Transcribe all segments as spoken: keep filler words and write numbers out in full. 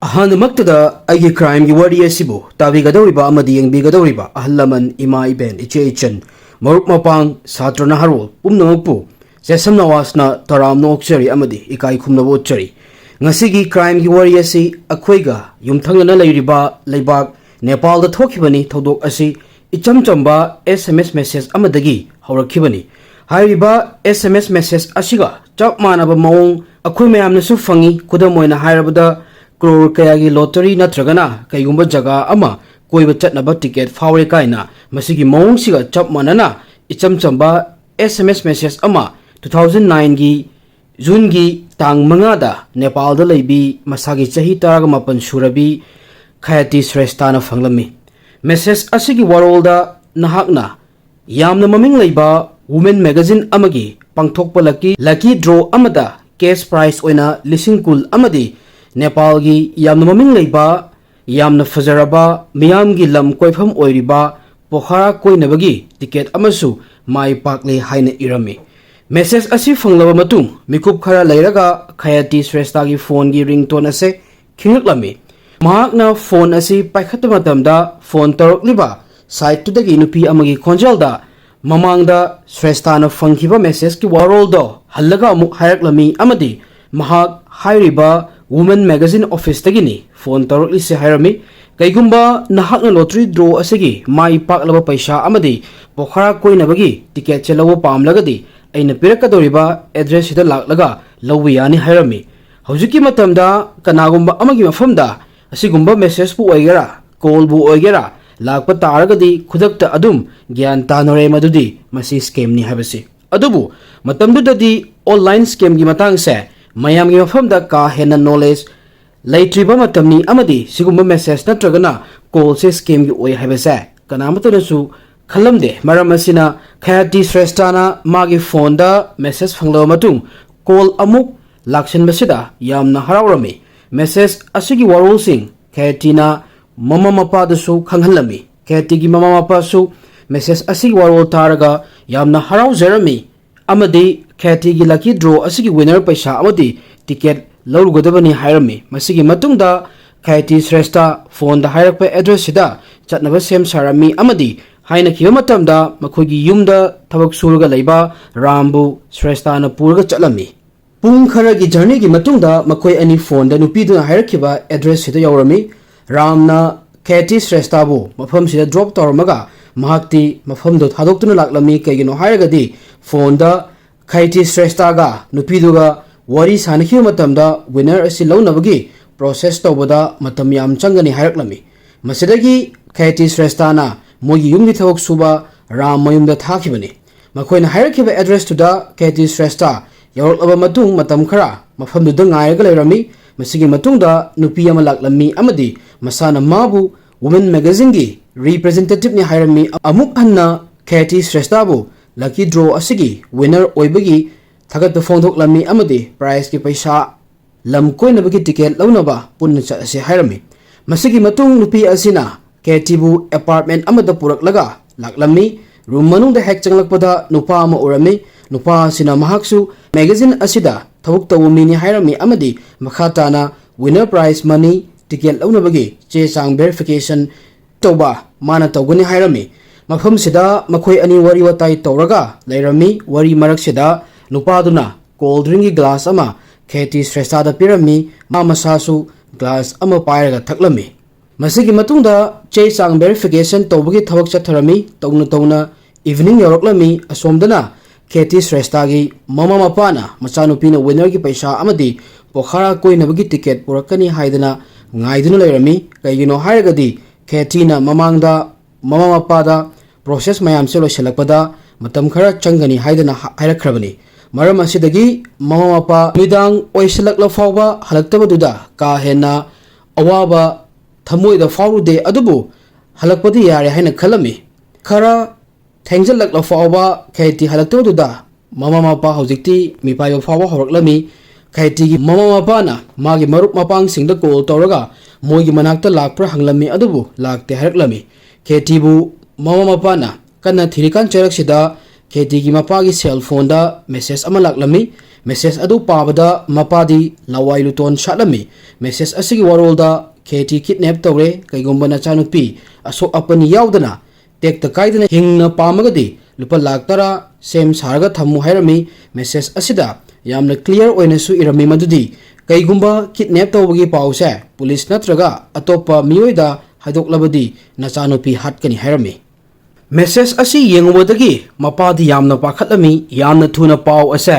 ꯑꯍꯥꯟꯕꯃꯛꯇꯗ ꯑꯩꯒꯤ crimeꯒꯤ ꯋꯥꯔꯤ ꯑꯁꯤꯕꯨ ꯇꯥꯕꯤꯒꯗꯧꯔꯤꯕ ꯑꯃꯗꯤ ꯌꯦꯡꯕꯤꯒꯗꯧꯔꯤꯕ ꯑꯍꯜ ꯂꯃꯟ, ꯏꯃꯥ ꯏꯕꯦꯟ, ꯏꯆꯦ ꯏꯆꯟ, ꯃꯔꯨꯞ ꯃꯄꯥꯡ, ꯁꯥꯇ꯭ꯔ ꯅꯍꯥꯔꯣꯜ ꯄꯨꯝꯅꯃꯛꯄꯨ ꯖꯦꯁꯝ ꯅꯋꯥꯖꯅ ꯇꯔꯥꯝꯅ ꯑꯣꯛꯆꯔꯤ ꯑꯃꯗꯤ ꯏꯀꯥꯏ ꯈꯨꯝꯅꯕ ꯎꯠꯆꯔꯤ꯫ ꯉꯁꯤꯒꯤ crimeꯒꯤ ꯋꯥꯔꯤ ꯑꯁꯤ ꯑꯩꯈꯣꯏꯒ ꯌꯨꯝꯊꯪꯅꯅ ꯂꯩꯔꯤꯕ ꯂꯩꯕꯥꯛ ꯅꯦꯄꯥꯜꯗ ꯊꯣꯛꯈꯤꯕꯅꯤ꯫ ꯊꯧꯗꯣꯛ ꯑꯁꯤ ꯏꯆꯝ ꯆꯝꯕ S M S message ꯑꯃꯗꯒꯤ ꯍꯧꯔꯛꯈꯤꯕꯅꯤ꯫ ꯍꯥꯏꯔꯤꯕ S M S message ꯑꯁꯤꯒ ꯆꯞ ꯃꯥꯟꯅꯕ ꯃꯑꯣꯡ ꯑꯩꯈꯣꯏ ꯃꯌꯥꯝꯅꯁꯨ ꯐꯪꯏ꯫ ꯈꯨꯗꯝ ꯑꯣꯏꯅ ꯍꯥꯏꯔꯕꯗ, ꯀ꯭ꯔꯣꯔ ꯀꯌꯥꯒꯤ lottery ꯅꯠꯇ꯭ꯔꯒꯅ ꯀꯩꯒꯨꯝꯕ ꯖꯒꯥ ꯑꯃ ꯀꯣꯏꯕ ꯆꯠꯅꯕ ticket ꯐꯥꯎꯔꯦ ꯀꯥꯏꯅ ꯃꯁꯤꯒꯤ ꯃꯑꯣꯡꯁꯤꯒ ꯆꯞ ꯃꯥꯟꯅꯅ ꯏꯆꯝ ꯆꯝꯕ S M S message ꯑꯃ two thousand nineꯒꯤ Juneꯒꯤ ꯇꯥꯡ ꯃꯉꯥꯗ ꯅꯦꯄꯥꯜꯗ ꯂꯩꯕꯤ ꯃꯁꯥꯒꯤ ꯆꯍꯤ ꯇꯔꯥꯒ ꯃꯥꯄꯟ ꯁꯨꯔꯕꯤ ꯈꯌꯥꯇꯤ ꯁ꯭ꯔꯦꯁꯇꯥꯅ ꯐꯪꯂꯝꯃꯤ꯫ Message ꯑꯁꯤꯒꯤ ꯋꯥꯔꯣꯜꯗ ꯅꯍꯥꯛꯅ ꯌꯥꯝꯅ ꯃꯃꯤꯡ ꯂꯩꯕ women magazine ꯑꯃꯒꯤ ꯄꯥꯡꯊꯣꯛꯄ lucky, lucky draw ꯑꯃꯗ cash prize ꯑꯣꯏꯅ ꯂꯤꯁꯤꯡ ꯀꯨꯟ ꯑꯃꯗꯤ ꯅꯦꯄꯥꯜꯒꯤ ꯌꯥꯝꯅ ꯃꯃꯤꯡ ꯂꯩꯕ, ꯌꯥꯝꯅ ꯐꯖꯔꯕ ꯃꯤꯌꯥꯝꯒꯤ ꯂꯝ ꯀꯣꯏꯐꯝ ꯑꯣꯏꯔꯤꯕ ꯄꯣꯈꯥꯔꯥ ꯀꯣꯏꯅꯕꯒꯤ ticket ꯑꯃꯁꯨ ꯃꯥꯏ ꯄꯥꯛꯂꯦ ꯍꯥꯏꯅ ꯏꯔꯝꯃꯤ꯫ Message ꯑꯁꯤ ꯐꯪꯂꯕ ꯃꯇꯨꯡ ꯃꯤꯀꯨꯞ ꯈꯔ ꯂꯩꯔꯒ ꯈꯌꯥꯇꯤ ꯁ꯭ꯔꯦꯁꯇꯥꯒꯤ phoneꯒꯤ ringtone ꯑꯁꯤ ꯈꯤꯡꯂꯛꯂꯝꯃꯤ꯫ ꯃꯍꯥꯛꯅ phone ꯑꯁꯤ ꯄꯥꯏꯈꯠꯄ ꯃꯇꯝꯗ phone ꯇꯧꯔꯛꯂꯤꯕ sideꯇꯨꯗꯒꯤ ꯅꯨꯄꯤ ꯑꯃꯒꯤ ꯈꯣꯟꯖꯦꯜꯗ ꯃꯃꯥꯡꯗ ꯁ꯭ꯔꯦꯁꯇꯥꯅ ꯐꯪꯈꯤꯕ messageꯀꯤ ꯋꯥꯔꯣꯜꯗꯣ ꯍꯜꯂꯒ ꯑꯃꯨꯛ ꯍꯥꯏꯔꯛꯂꯝꯃꯤ ꯑꯃꯗꯤ ꯃꯍꯥꯛ ꯍꯥꯏꯔꯤꯕ women magazine officeꯇꯒꯤꯅꯤ phone ꯇꯧꯔꯛꯂꯤꯁꯦ ꯍꯥꯏꯔꯝꯃꯤ꯫ ꯀꯩꯒꯨꯝꯕ ꯅꯍꯥꯛꯅ lottery draw ꯑꯁꯤꯒꯤ ꯃꯥꯏ ꯄꯥꯛꯂꯕ ꯄꯩꯁꯥ ꯑꯃꯗꯤ ꯄꯣꯈꯥꯔꯥ ꯀꯣꯏꯅꯕꯒꯤ ticketꯁꯦ ꯂꯧꯕ ꯄꯥꯝꯂꯒꯗꯤ ꯑꯩꯅ ꯄꯤꯔꯛꯀꯗꯧꯔꯤꯕ addressꯁꯤꯗ ꯂꯥꯛꯂꯒ ꯂꯧꯕ ꯌꯥꯅꯤ ꯍꯥꯏꯔꯝꯃꯤ꯫ ꯍꯧꯖꯤꯛꯀꯤ ꯃꯇꯝꯗ ꯀꯅꯥꯒꯨꯝꯕ ꯑꯃꯒꯤ ꯃꯐꯝꯗ ꯑꯁꯤꯒꯨꯝꯕ messageꯄꯨ ꯑꯣꯏꯒꯦꯔꯥ, callꯕꯨ ꯑꯣꯏꯒꯦꯔꯥ ꯂꯥꯛꯄ ꯇꯥꯔꯒꯗꯤ ꯈꯨꯗꯛꯇ ꯑꯗꯨꯝ ꯒ꯭ꯌꯥꯟ ꯇꯥꯅꯔꯦ ꯃꯗꯨꯗꯤ ꯃꯁꯤ scamꯅꯤ ꯍꯥꯏꯕꯁꯤ꯫ ꯑꯗꯨꯕꯨ ꯃꯇꯝꯗꯨꯗꯗꯤ online scamꯒꯤ ꯃꯇꯥꯡꯁꯦ ꯃꯌꯥꯝꯒꯤ ꯃꯐꯝꯗ ꯀꯥ ꯍꯦꯟꯅ knowledge ꯂꯩꯇ꯭ꯔꯤꯕ ꯃꯇꯝꯅꯤ ꯑꯃꯗꯤ ꯁꯤꯒꯨꯝꯕ message ꯅꯠꯇ꯭ꯔꯒꯅ callꯁꯦ scamꯒꯤ ꯑꯣꯏ ꯍꯥꯏꯕꯁꯦ ꯀꯅꯥꯃꯠꯇꯅꯁꯨ ꯈꯜꯂꯝꯗꯦ꯫ ꯃꯔꯝ ꯑꯁꯤꯅ ꯈꯌꯥꯇꯤ ꯁ꯭ꯔꯦꯁꯇꯥꯅ ꯃꯥꯒꯤ phoneꯗ message ꯐꯪꯂꯕ ꯃꯇꯨꯡ call ꯑꯃꯨꯛ ꯂꯥꯛꯁꯤꯟꯕꯁꯤꯗ ꯌꯥꯝꯅ ꯍꯔꯥꯎꯔꯝꯃꯤ꯫ Message ꯑꯁꯤꯒꯤ ꯋꯥꯔꯣꯜꯁꯤꯡ ꯈꯌꯥꯇꯤꯅ ꯃꯃꯥ ꯃꯄꯥꯗꯁꯨ ꯈꯪꯍꯜꯂꯝꯃꯤ꯫ ꯈꯌꯥꯇꯤꯒꯤ ꯃꯃꯥ ꯃꯄꯥꯁꯨ message ꯑꯁꯤꯒꯤ ꯋꯥꯔꯣꯜ ꯇꯥꯔꯒ ꯌꯥꯝꯅ ꯍꯔꯥꯎꯖꯔꯝꯃꯤ ꯑꯃꯗꯤ ꯈꯌꯥꯇꯤꯒꯤ lucky draw ꯑꯁꯤꯒꯤ winner ꯄꯩꯁꯥ ꯑꯃꯗꯤ ticket ꯂꯧꯔꯨꯒꯗꯕꯅꯤ ꯍꯥꯏꯔꯝꯃꯤ꯫ ꯃꯁꯤꯒꯤ ꯃꯇꯨꯡꯗ ꯈꯦꯇꯤ ꯁ꯭ꯔꯦꯁꯇꯥ ꯐꯣꯟꯗ ꯍꯥꯏꯔꯛꯄ ꯑꯦꯗ꯭ꯔꯦꯁꯁꯤꯗ ꯆꯠꯅꯕ ꯁꯦꯝ ꯁꯥꯔꯝꯃꯤ ꯑꯃꯗꯤ ꯍꯥꯏꯅꯈꯤꯕ ꯃꯇꯝꯗ ꯃꯈꯣꯏꯒꯤ ꯌꯨꯝꯗ ꯊꯕꯛ ꯁꯨꯔꯒ ꯂꯩꯕ ꯔꯥꯝꯕꯨ ꯁ꯭ꯔꯦꯁꯇꯥꯅ ꯄꯨꯔꯒ ꯆꯠꯂꯝꯃꯤ꯫ ꯄꯨꯡ ꯈꯔꯒꯤ ꯖꯔꯅꯤꯒꯤ ꯃꯇꯨꯡꯗ ꯃꯈꯣꯏ ꯑꯅꯤ ꯐꯣꯟꯗ ꯅꯨꯄꯤꯗꯨꯅ ꯍꯥꯏꯔꯛꯈꯤꯕ ꯑꯦꯗ꯭ꯔꯦꯁꯁꯤꯗ ꯌꯧꯔꯝꯃꯤ꯫ ꯔꯥꯝꯅ ꯈꯦꯇꯤ ꯁ꯭ꯔꯦꯁꯇꯥꯕꯨ ꯃꯐꯝꯁꯤꯗ ꯗ꯭ꯔꯣꯞ ꯇꯧꯔꯝꯃꯒ ꯃꯍꯥꯛꯇꯤ ꯃꯐꯝꯗꯨ ꯊꯥꯗꯣꯛꯇꯨꯅ ꯂꯥꯛꯂꯝꯃꯤ꯫ ꯀꯩꯒꯤꯅꯣ ꯍꯥꯏꯔꯒꯗꯤ ꯐꯣꯟꯗ ꯈꯦꯇꯤ ꯁ꯭ꯔꯦꯁꯇꯥꯒ ꯅꯨꯄꯤꯗꯨꯒ ꯋꯥꯔꯤ ꯁꯥꯅꯈꯤꯕ ꯃꯇꯝꯗ ꯋꯤꯅꯔ ꯑꯁꯤ ꯂꯧꯅꯕꯒꯤ ꯄ꯭ꯔꯣꯁꯦꯁ ꯇꯧꯕꯗ ꯃꯇꯝ ꯌꯥꯝ ꯆꯪꯒꯅꯤ ꯍꯥꯏꯔꯛꯂꯝꯃꯤ꯫ ꯃꯁꯤꯗꯒꯤ ꯈꯦꯇꯤ ꯁ꯭ꯔꯦꯁꯇꯥꯅ ꯃꯣꯏꯒꯤ ꯌꯨꯝꯒꯤ ꯊꯕꯛ ꯁꯨꯕ ꯔꯥꯝ ꯃꯌꯨꯝꯗ ꯊꯥꯈꯤꯕꯅꯤ꯫ ꯃꯈꯣꯏꯅ ꯍꯥꯏꯔꯛꯈꯤꯕ ꯑꯦꯗ꯭ꯔꯦꯁꯇꯨꯗ ꯈꯦꯇꯤ ꯁ꯭ꯔꯦꯁꯇꯥ ꯌꯧꯔꯛꯂꯕ ꯃꯇꯨꯡ ꯃꯇꯝ ꯈꯔ ꯃꯐꯝꯗꯨꯗ ꯉꯥꯏꯔꯒ ꯂꯩꯔꯝꯃꯤ꯫ ꯃꯁꯤꯒꯤ ꯃꯇꯨꯡꯗ ꯅꯨꯄꯤ ꯑꯃ ꯂꯥꯛꯂꯝꯃꯤ ꯑꯃꯗꯤ ꯃꯁꯥꯅ ꯃꯥꯕꯨ ꯋꯨꯃꯦꯟ ꯃꯦꯒꯥꯖꯤꯟꯒꯤ ꯔꯤꯄ꯭ꯔꯖꯦꯟꯇꯦꯇꯤꯚꯅꯤ ꯍꯥꯏꯔꯝꯃꯤ꯫ ꯑꯃꯨꯛ ꯍꯟꯅ ꯈꯦꯇꯤ ꯁ꯭ꯔꯦꯁꯇꯥꯕꯨ ꯂꯛꯀꯤ ꯗ꯭ꯔꯣ ꯑꯁꯤꯒꯤ ꯋꯤꯅꯔ ꯑꯣꯏꯕꯒꯤ ꯊꯥꯒꯠꯄ ꯐꯣꯡꯗꯣꯛꯂꯝꯃꯤ ꯑꯃꯗꯤ ꯄ꯭ꯔꯥꯏꯖꯀꯤ ꯄꯩꯁꯥ ꯂꯝ ꯀꯣꯏꯅꯕꯒꯤ ꯇꯤꯀꯦꯠ ꯂꯧꯅꯕ ꯄꯨꯟꯅ ꯆꯠꯂꯁꯤ ꯍꯥꯏꯔꯝꯃꯤ꯫ ꯃꯁꯤꯒꯤ ꯃꯇꯨꯡ ꯅꯨꯄꯤ ꯑꯁꯤꯅ ꯈꯦꯇꯤꯕꯨ ꯑꯦꯄꯥꯔꯠꯃꯦꯟ ꯑꯃꯗ ꯄꯨꯔꯛꯂꯒ ꯂꯥꯛꯂꯝꯃꯤ꯫ ꯔꯨꯝ ꯃꯅꯨꯡꯗ ꯍꯦꯛ ꯆꯪꯂꯛꯄꯗ ꯅꯨꯄꯥ ꯑꯃ ꯎꯔꯝꯃꯤ꯫ ꯅꯨꯄꯥ ꯑꯁꯤꯅ ꯃꯍꯥꯛꯁꯨ ꯃꯦꯒꯥꯖꯤꯟ ꯑꯁꯤꯗ ꯊꯕꯛ ꯇꯧꯕ ꯃꯤꯅꯤ ꯍꯥꯏꯔꯝꯃꯤ ꯑꯃꯗꯤ ꯃꯈꯥ ꯇꯥꯅ ꯋꯤꯅꯔ ꯄ꯭ꯔꯥꯏꯖ ꯃꯅꯤ, ꯇꯤꯀꯦꯠ ꯂꯧꯅꯕꯒꯤ ꯆꯦ ꯆꯥꯡ ꯚꯦꯔꯤꯐꯤꯀꯦꯁꯟ ꯇꯧꯕ ꯃꯥꯅ ꯇꯧꯒꯅꯤ ꯍꯥꯏꯔꯝꯃꯤ꯫ ꯃꯐꯝꯁꯤꯗ ꯃꯈꯣꯏ ꯑꯅꯤ ꯋꯥꯔꯤ ꯋꯥꯇꯥꯏ ꯇꯧꯔꯒ ꯂꯩꯔꯝꯃꯤ꯫ ꯋꯥꯔꯤ ꯃꯔꯛꯁꯤꯗ ꯅꯨꯄꯥꯗꯨꯅ ꯀꯣꯜ ꯗ꯭ꯔꯤꯡꯒꯤ ꯒ꯭ꯂꯥꯁ ꯑꯃ ꯈꯦꯇꯤ ꯁ꯭ꯔꯦꯁꯇꯥꯗ ꯄꯤꯔꯝꯃꯤ꯫ ꯃꯥ ꯃꯁꯥꯁꯨ ꯒ꯭ꯂꯥꯁ ꯑꯃ ꯄꯥꯏꯔꯒ ꯊꯛꯂꯝꯃꯤ꯫ ꯃꯁꯤꯒꯤ ꯃꯇꯨꯡꯗ ꯆꯦ ꯆꯥꯡ ꯚꯦꯔꯤꯐꯤꯀꯦꯁꯟ ꯇꯧꯕꯒꯤ ꯊꯕꯛ ꯆꯠꯊꯔꯝꯃꯤ꯫ ꯇꯧꯅ ꯇꯧꯅ ꯏꯚꯤꯅꯤꯡ ꯌꯧꯔꯛꯂꯝꯃꯤ꯫ ꯑꯁꯣꯝꯗꯅ ꯈꯦꯇꯤ ꯁ꯭ꯔꯦꯁꯇꯥꯒꯤ ꯃꯃꯥ ꯃꯄꯥꯅ ꯃꯆꯥꯅꯨꯄꯤꯅ ꯋꯤꯅꯔꯒꯤ ꯄꯩꯁꯥ ꯑꯃꯗꯤ ꯄꯣꯈꯥꯔꯥ ꯀꯣꯏꯅꯕꯒꯤ ꯇꯤꯀꯦꯠ ꯄꯨꯔꯛꯀꯅꯤ ꯍꯥꯏꯗꯅ ꯉꯥꯏꯗꯨꯅ ꯂꯩꯔꯝꯃꯤ꯫ ꯀꯩꯒꯤꯅꯣ ꯍꯥꯏꯔꯒꯗꯤ ꯈꯦꯇꯤꯅ ꯃꯃꯥꯡꯗ ꯃꯃꯥ ꯃꯄꯥꯗ ꯄ꯭ꯔꯣꯁꯦꯁ ꯃꯌꯥꯝꯁꯦ ꯂꯣꯏꯁꯤꯜꯂꯛꯄꯗ ꯃꯇꯝ ꯈꯔ ꯆꯪꯒꯅꯤ ꯍꯥꯏꯗꯅ ꯍꯥ-, ꯍꯥꯏꯔꯛꯈ꯭ꯔꯕꯅꯤ꯫ ꯃꯔꯝ ꯑꯁꯤꯗꯒꯤ ꯃꯃꯥ ꯃꯄꯥ ꯅꯨꯃꯤꯗꯥꯡ ꯑꯣꯏꯁꯤꯜꯂꯛꯂ ꯐꯥꯎꯕ ꯍꯜꯂꯛꯇꯕꯗꯨꯗ ꯀꯥ ꯍꯦꯟꯅ ꯑꯋꯥꯕ ꯊꯃꯣꯏꯗ ꯐꯥꯎꯔꯨꯗꯦ, ꯑꯗꯨꯕꯨ ꯍꯜꯂꯛꯄꯗꯤ ꯌꯥꯔꯦ ꯍꯥꯏꯅ ꯈꯜꯂꯝꯃꯤ꯫ ꯈꯔ ꯊꯦꯡꯖꯤꯜꯂꯛꯂ ꯐꯥꯎꯕ ꯈꯦꯇꯤ ꯍꯜꯂꯛꯇꯕꯗꯨꯗ ꯃꯃꯥ ꯃꯄꯥ ꯍꯧꯖꯤꯛꯇꯤ ꯃꯤꯄꯥꯏꯕ ꯐꯥꯎꯕ ꯍꯧꯔꯛꯂꯝꯃꯤ꯫ ꯈꯦꯇꯤꯒꯤ ꯃꯃꯥ ꯃꯄꯥꯅ ꯃꯥꯒꯤ ꯃꯔꯨꯞ ꯃꯄꯥꯡꯁꯤꯡꯗ ꯀꯣꯜ ꯇꯧꯔꯒ ꯃꯣꯏꯒꯤ ꯃꯅꯥꯛꯇ ꯂꯥꯛꯄ꯭ꯔꯥ ꯍꯪꯂꯝꯃꯤ, ꯑꯗꯨꯕꯨ ꯂꯥꯛꯇꯦ ꯍꯥꯏꯔꯛꯂꯝꯃꯤ꯫ ꯈꯦꯇꯤꯕꯨ ꯃꯃꯥ ꯃꯄꯥꯅ ꯀꯟꯅ ꯊꯤꯔꯤꯀꯥꯟ ꯆꯩꯔꯛꯁꯤꯗ ꯈꯦꯇꯤꯒꯤ ꯃꯄꯥꯒꯤ ꯁꯦꯜ ꯐꯣꯟꯗ ꯃꯦꯁꯦꯖ ꯑꯃ ꯂꯥꯛꯂꯝꯃꯤ꯫ ꯃꯦꯁꯦꯖ ꯑꯗꯨ ꯄꯥꯕꯗ ꯃꯄꯥꯗꯤ ꯂꯋꯥꯏ ꯂꯨꯇꯣꯟ ꯁꯥꯠꯂꯝꯃꯤ꯫ ꯃꯦꯁꯦꯖ ꯑꯁꯤꯒꯤ ꯋꯥꯔꯣꯜꯗ "ꯈꯦꯇꯤ ꯀꯤꯗꯅꯦꯞ ꯇꯧꯔꯦ, ꯀꯩꯒꯨꯝꯕ ꯅꯆꯥꯅꯨꯄꯤ ꯑꯁꯣꯛ ꯑꯄꯟ ꯌꯥꯎꯗꯅ ꯇꯦꯛꯇ ꯀꯥꯏꯗꯅ ꯍꯤꯡꯅ ꯄꯥꯝꯃꯒꯗꯤ ꯂꯨꯄꯥ ꯂꯥꯈ ꯇꯔꯥ ꯁꯦꯝ ꯁꯥꯔꯒ ꯊꯝꯃꯨ" ꯍꯥꯏꯔꯝꯃꯤ꯫ ꯃꯦꯁꯦꯖ ꯑꯁꯤꯗ ꯌꯥꯝꯅ ꯀ꯭ꯂꯤꯌꯥꯔ ꯑꯣꯏꯅꯁꯨ ꯏꯔꯝꯃꯤ ꯃꯗꯨꯗꯤ ꯀꯩꯒꯨꯝꯕ ꯀꯤꯗꯅꯦꯞ ꯇꯧꯕꯒꯤ ꯄꯥꯎꯁꯦ ꯄꯨꯂꯤꯁ ꯅꯠꯇ꯭ꯔꯒ ꯑꯇꯣꯞꯄ ꯃꯤꯑꯣꯏꯗ ꯍꯥꯏꯗꯣꯛꯂꯕꯗꯤ ꯅꯆꯥꯅꯨꯄꯤ ꯍꯥꯠꯀꯅꯤ ꯍꯥꯏꯔꯝꯃꯤ꯫ ꯃꯦꯁꯦꯖ ꯑꯁꯤ ꯌꯦꯡꯉꯨꯕꯗꯒꯤ ꯃꯄꯥꯗꯤ ꯌꯥꯝꯅ ꯄꯥꯈꯠꯂꯝꯃꯤ꯫ ꯌꯥꯝꯅ ꯊꯨꯅ ꯄꯥꯎ ꯑꯁꯦ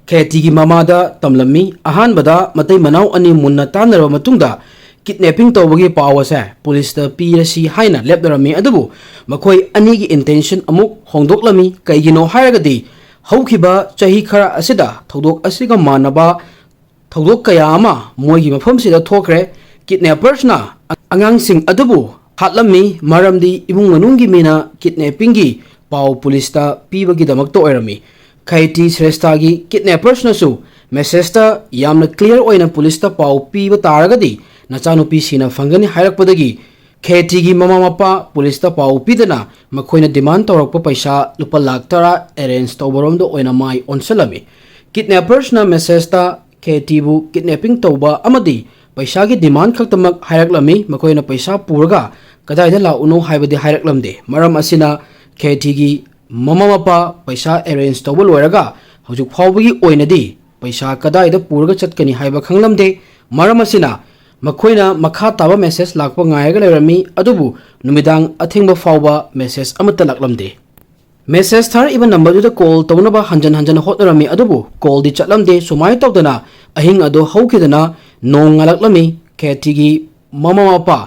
ꯈꯦꯇꯤꯒꯤ ꯃꯃꯥꯗ ꯇꯝꯂꯝꯃꯤ꯫ ꯑꯍꯥꯟꯕꯗ ꯃꯇꯩ ꯃꯅꯥꯎ ꯑꯅꯤ ꯃꯨꯟꯅ ꯇꯥꯟꯅꯔꯕ ꯃꯇꯨꯡꯗ ꯀꯤꯗꯅꯦꯄꯤꯡ ꯇꯧꯕꯒꯤ ꯄꯥꯎ ꯑꯁꯦ ꯄꯨꯂꯤꯁꯇ ꯄꯤꯔꯁꯤ ꯍꯥꯏꯅ ꯂꯦꯞꯅꯔꯝꯃꯤ꯫ ꯑꯗꯨꯕꯨ ꯃꯈꯣꯏ ꯑꯅꯤꯒꯤ ꯏꯟꯇꯦꯟꯁꯟ ꯑꯃꯨꯛ ꯍꯣꯡꯗꯣꯛꯂꯝꯃꯤ꯫ ꯀꯩꯒꯤꯅꯣ ꯍꯥꯏꯔꯒꯗꯤ ꯍꯧꯈꯤꯕ ꯆꯍꯤ ꯈꯔ ꯑꯁꯤꯗ ꯊꯧꯗꯣꯛ ꯑꯁꯤꯒ ꯃꯥꯟꯅꯕ ꯊꯧꯗꯣꯛ ꯀꯌꯥ ꯑꯃ ꯃꯣꯏꯒꯤ ꯃꯐꯝꯁꯤꯗ ꯊꯣꯛꯈ꯭ꯔꯦ꯫ ꯀꯤꯗꯅꯦꯄꯔꯁꯅ ꯑꯉꯥꯡꯁꯤꯡ ꯑꯗꯨꯕꯨ ꯍꯥꯠꯂꯝꯃꯤ, ꯃꯔꯝꯗꯤ ꯏꯃꯨꯡ ꯃꯅꯨꯡꯒꯤ ꯃꯤꯅ ꯀꯤꯗꯅꯦꯄꯤꯡꯒꯤ ꯄꯥꯎ ꯄꯨꯂꯤꯁꯇ ꯄꯤꯕꯒꯤꯗꯃꯛꯇ ꯑꯣꯏꯔꯝꯃꯤ꯫ ꯈꯩꯇꯤ ꯁ꯭ꯔꯦꯁꯇꯥꯒꯤ ꯀꯤꯗꯅꯦꯄꯔꯁꯅꯁꯨ ꯃꯦꯁꯦꯖꯇ ꯌꯥꯝꯅ ꯀ꯭ꯂꯤꯌꯥꯔ ꯑꯣꯏꯅ ꯄꯨꯂꯤꯁꯇ ꯄꯥꯎ ꯄꯤꯕ ꯇꯥꯔꯒꯗꯤ ꯅꯆꯥꯅꯨꯄꯤ ꯁꯤꯅ ꯐꯪꯒꯅꯤ ꯍꯥꯏꯔꯛꯄꯗꯒꯤ ꯈꯦꯇꯤꯒꯤ ꯃꯃꯥ ꯃꯄꯥ ꯄꯨꯂꯤꯁꯇ ꯄꯥꯎ ꯄꯤꯗꯅ ꯃꯈꯣꯏꯅ ꯗꯤꯃꯥꯟ ꯇꯧꯔꯛꯄ ꯄꯩꯁꯥ ꯂꯨꯄꯥ ꯂꯥꯈ ꯇꯔꯥ ꯑꯦꯔꯦꯟꯖ ꯇꯧꯕꯔꯣꯝꯗ ꯑꯣꯏꯅ ꯃꯥꯏ ꯑꯣꯟꯁꯤꯜꯂꯝꯃꯤ꯫ ꯀꯤꯗꯅꯦꯄꯔꯁꯅ ꯃꯦꯁꯦꯖꯇ ꯈꯦꯇꯤꯕꯨ ꯀꯤꯗꯅꯦꯄꯤꯡ ꯇꯧꯕ ꯑꯃꯗꯤ ꯄꯩꯁꯥꯒꯤ ꯗꯤꯃꯥꯟ ꯈꯛꯇꯃꯛ ꯍꯥꯏꯔꯛꯂꯝꯃꯤ꯫ ꯃꯈꯣꯏꯅ ꯄꯩꯁꯥ ꯄꯨꯔꯒ ꯀꯗꯥꯏꯗ ꯂꯥꯛꯎꯅꯣ ꯍꯥꯏꯕꯗꯤ ꯍꯥꯏꯔꯛꯂꯝꯗꯦ꯫ ꯃꯔꯝ ꯑꯁꯤꯅ ꯈꯦꯇꯤꯒꯤ ꯃꯃꯥ ꯃꯄꯥ ꯄꯩꯁꯥ ꯑꯦꯔꯦꯟꯖ ꯇꯧꯕ ꯂꯣꯏꯔꯒ ꯍꯧꯖꯤꯛ ꯐꯥꯎꯕꯒꯤ ꯑꯣꯏꯅꯗꯤ ꯄꯩꯁꯥ ꯀꯗꯥꯏꯗ ꯄꯨꯔꯒ ꯆꯠꯀꯅꯤ ꯍꯥꯏꯕ ꯈꯪꯂꯝꯗꯦ꯫ ꯃꯔꯝ ꯑꯁꯤꯅ ꯃꯈꯣꯏꯅ ꯃꯈꯥ ꯇꯥꯕ ꯃꯦꯁꯦꯖ ꯂꯥꯛꯄ ꯉꯥꯏꯔꯒ ꯂꯩꯔꯝꯃꯤ, ꯑꯗꯨꯕꯨ ꯅꯨꯃꯤꯗꯥꯡ ꯑꯊꯦꯡꯕ ꯐꯥꯎꯕ ꯃꯦꯁꯦꯖ ꯑꯃꯠꯇ ꯂꯥꯛꯂꯝꯗꯦ꯫ ꯃꯦꯁꯦꯖ ꯊꯥꯔꯛꯏꯕ ꯅꯝꯕꯔꯗꯨꯗ ꯀꯣꯜ ꯇꯧꯅꯕ ꯍꯟꯖꯟ ꯍꯟꯖꯟ ꯍꯣꯠꯅꯔꯝꯃꯤ, ꯑꯗꯨꯕꯨ ꯀꯣꯜꯗꯤ ꯆꯠꯂꯝꯗꯦ꯫ ꯁꯨꯃꯥꯏꯅ ꯇꯧꯗꯅ ꯑꯍꯤꯡ ꯑꯗꯨ ꯍꯧꯈꯤꯗꯅ ꯅꯣꯡ ꯉꯥꯜꯂꯛꯂꯝꯃꯤ꯫ ꯈꯦꯇꯤꯒꯤ ꯃꯃꯥ ꯃꯄꯥ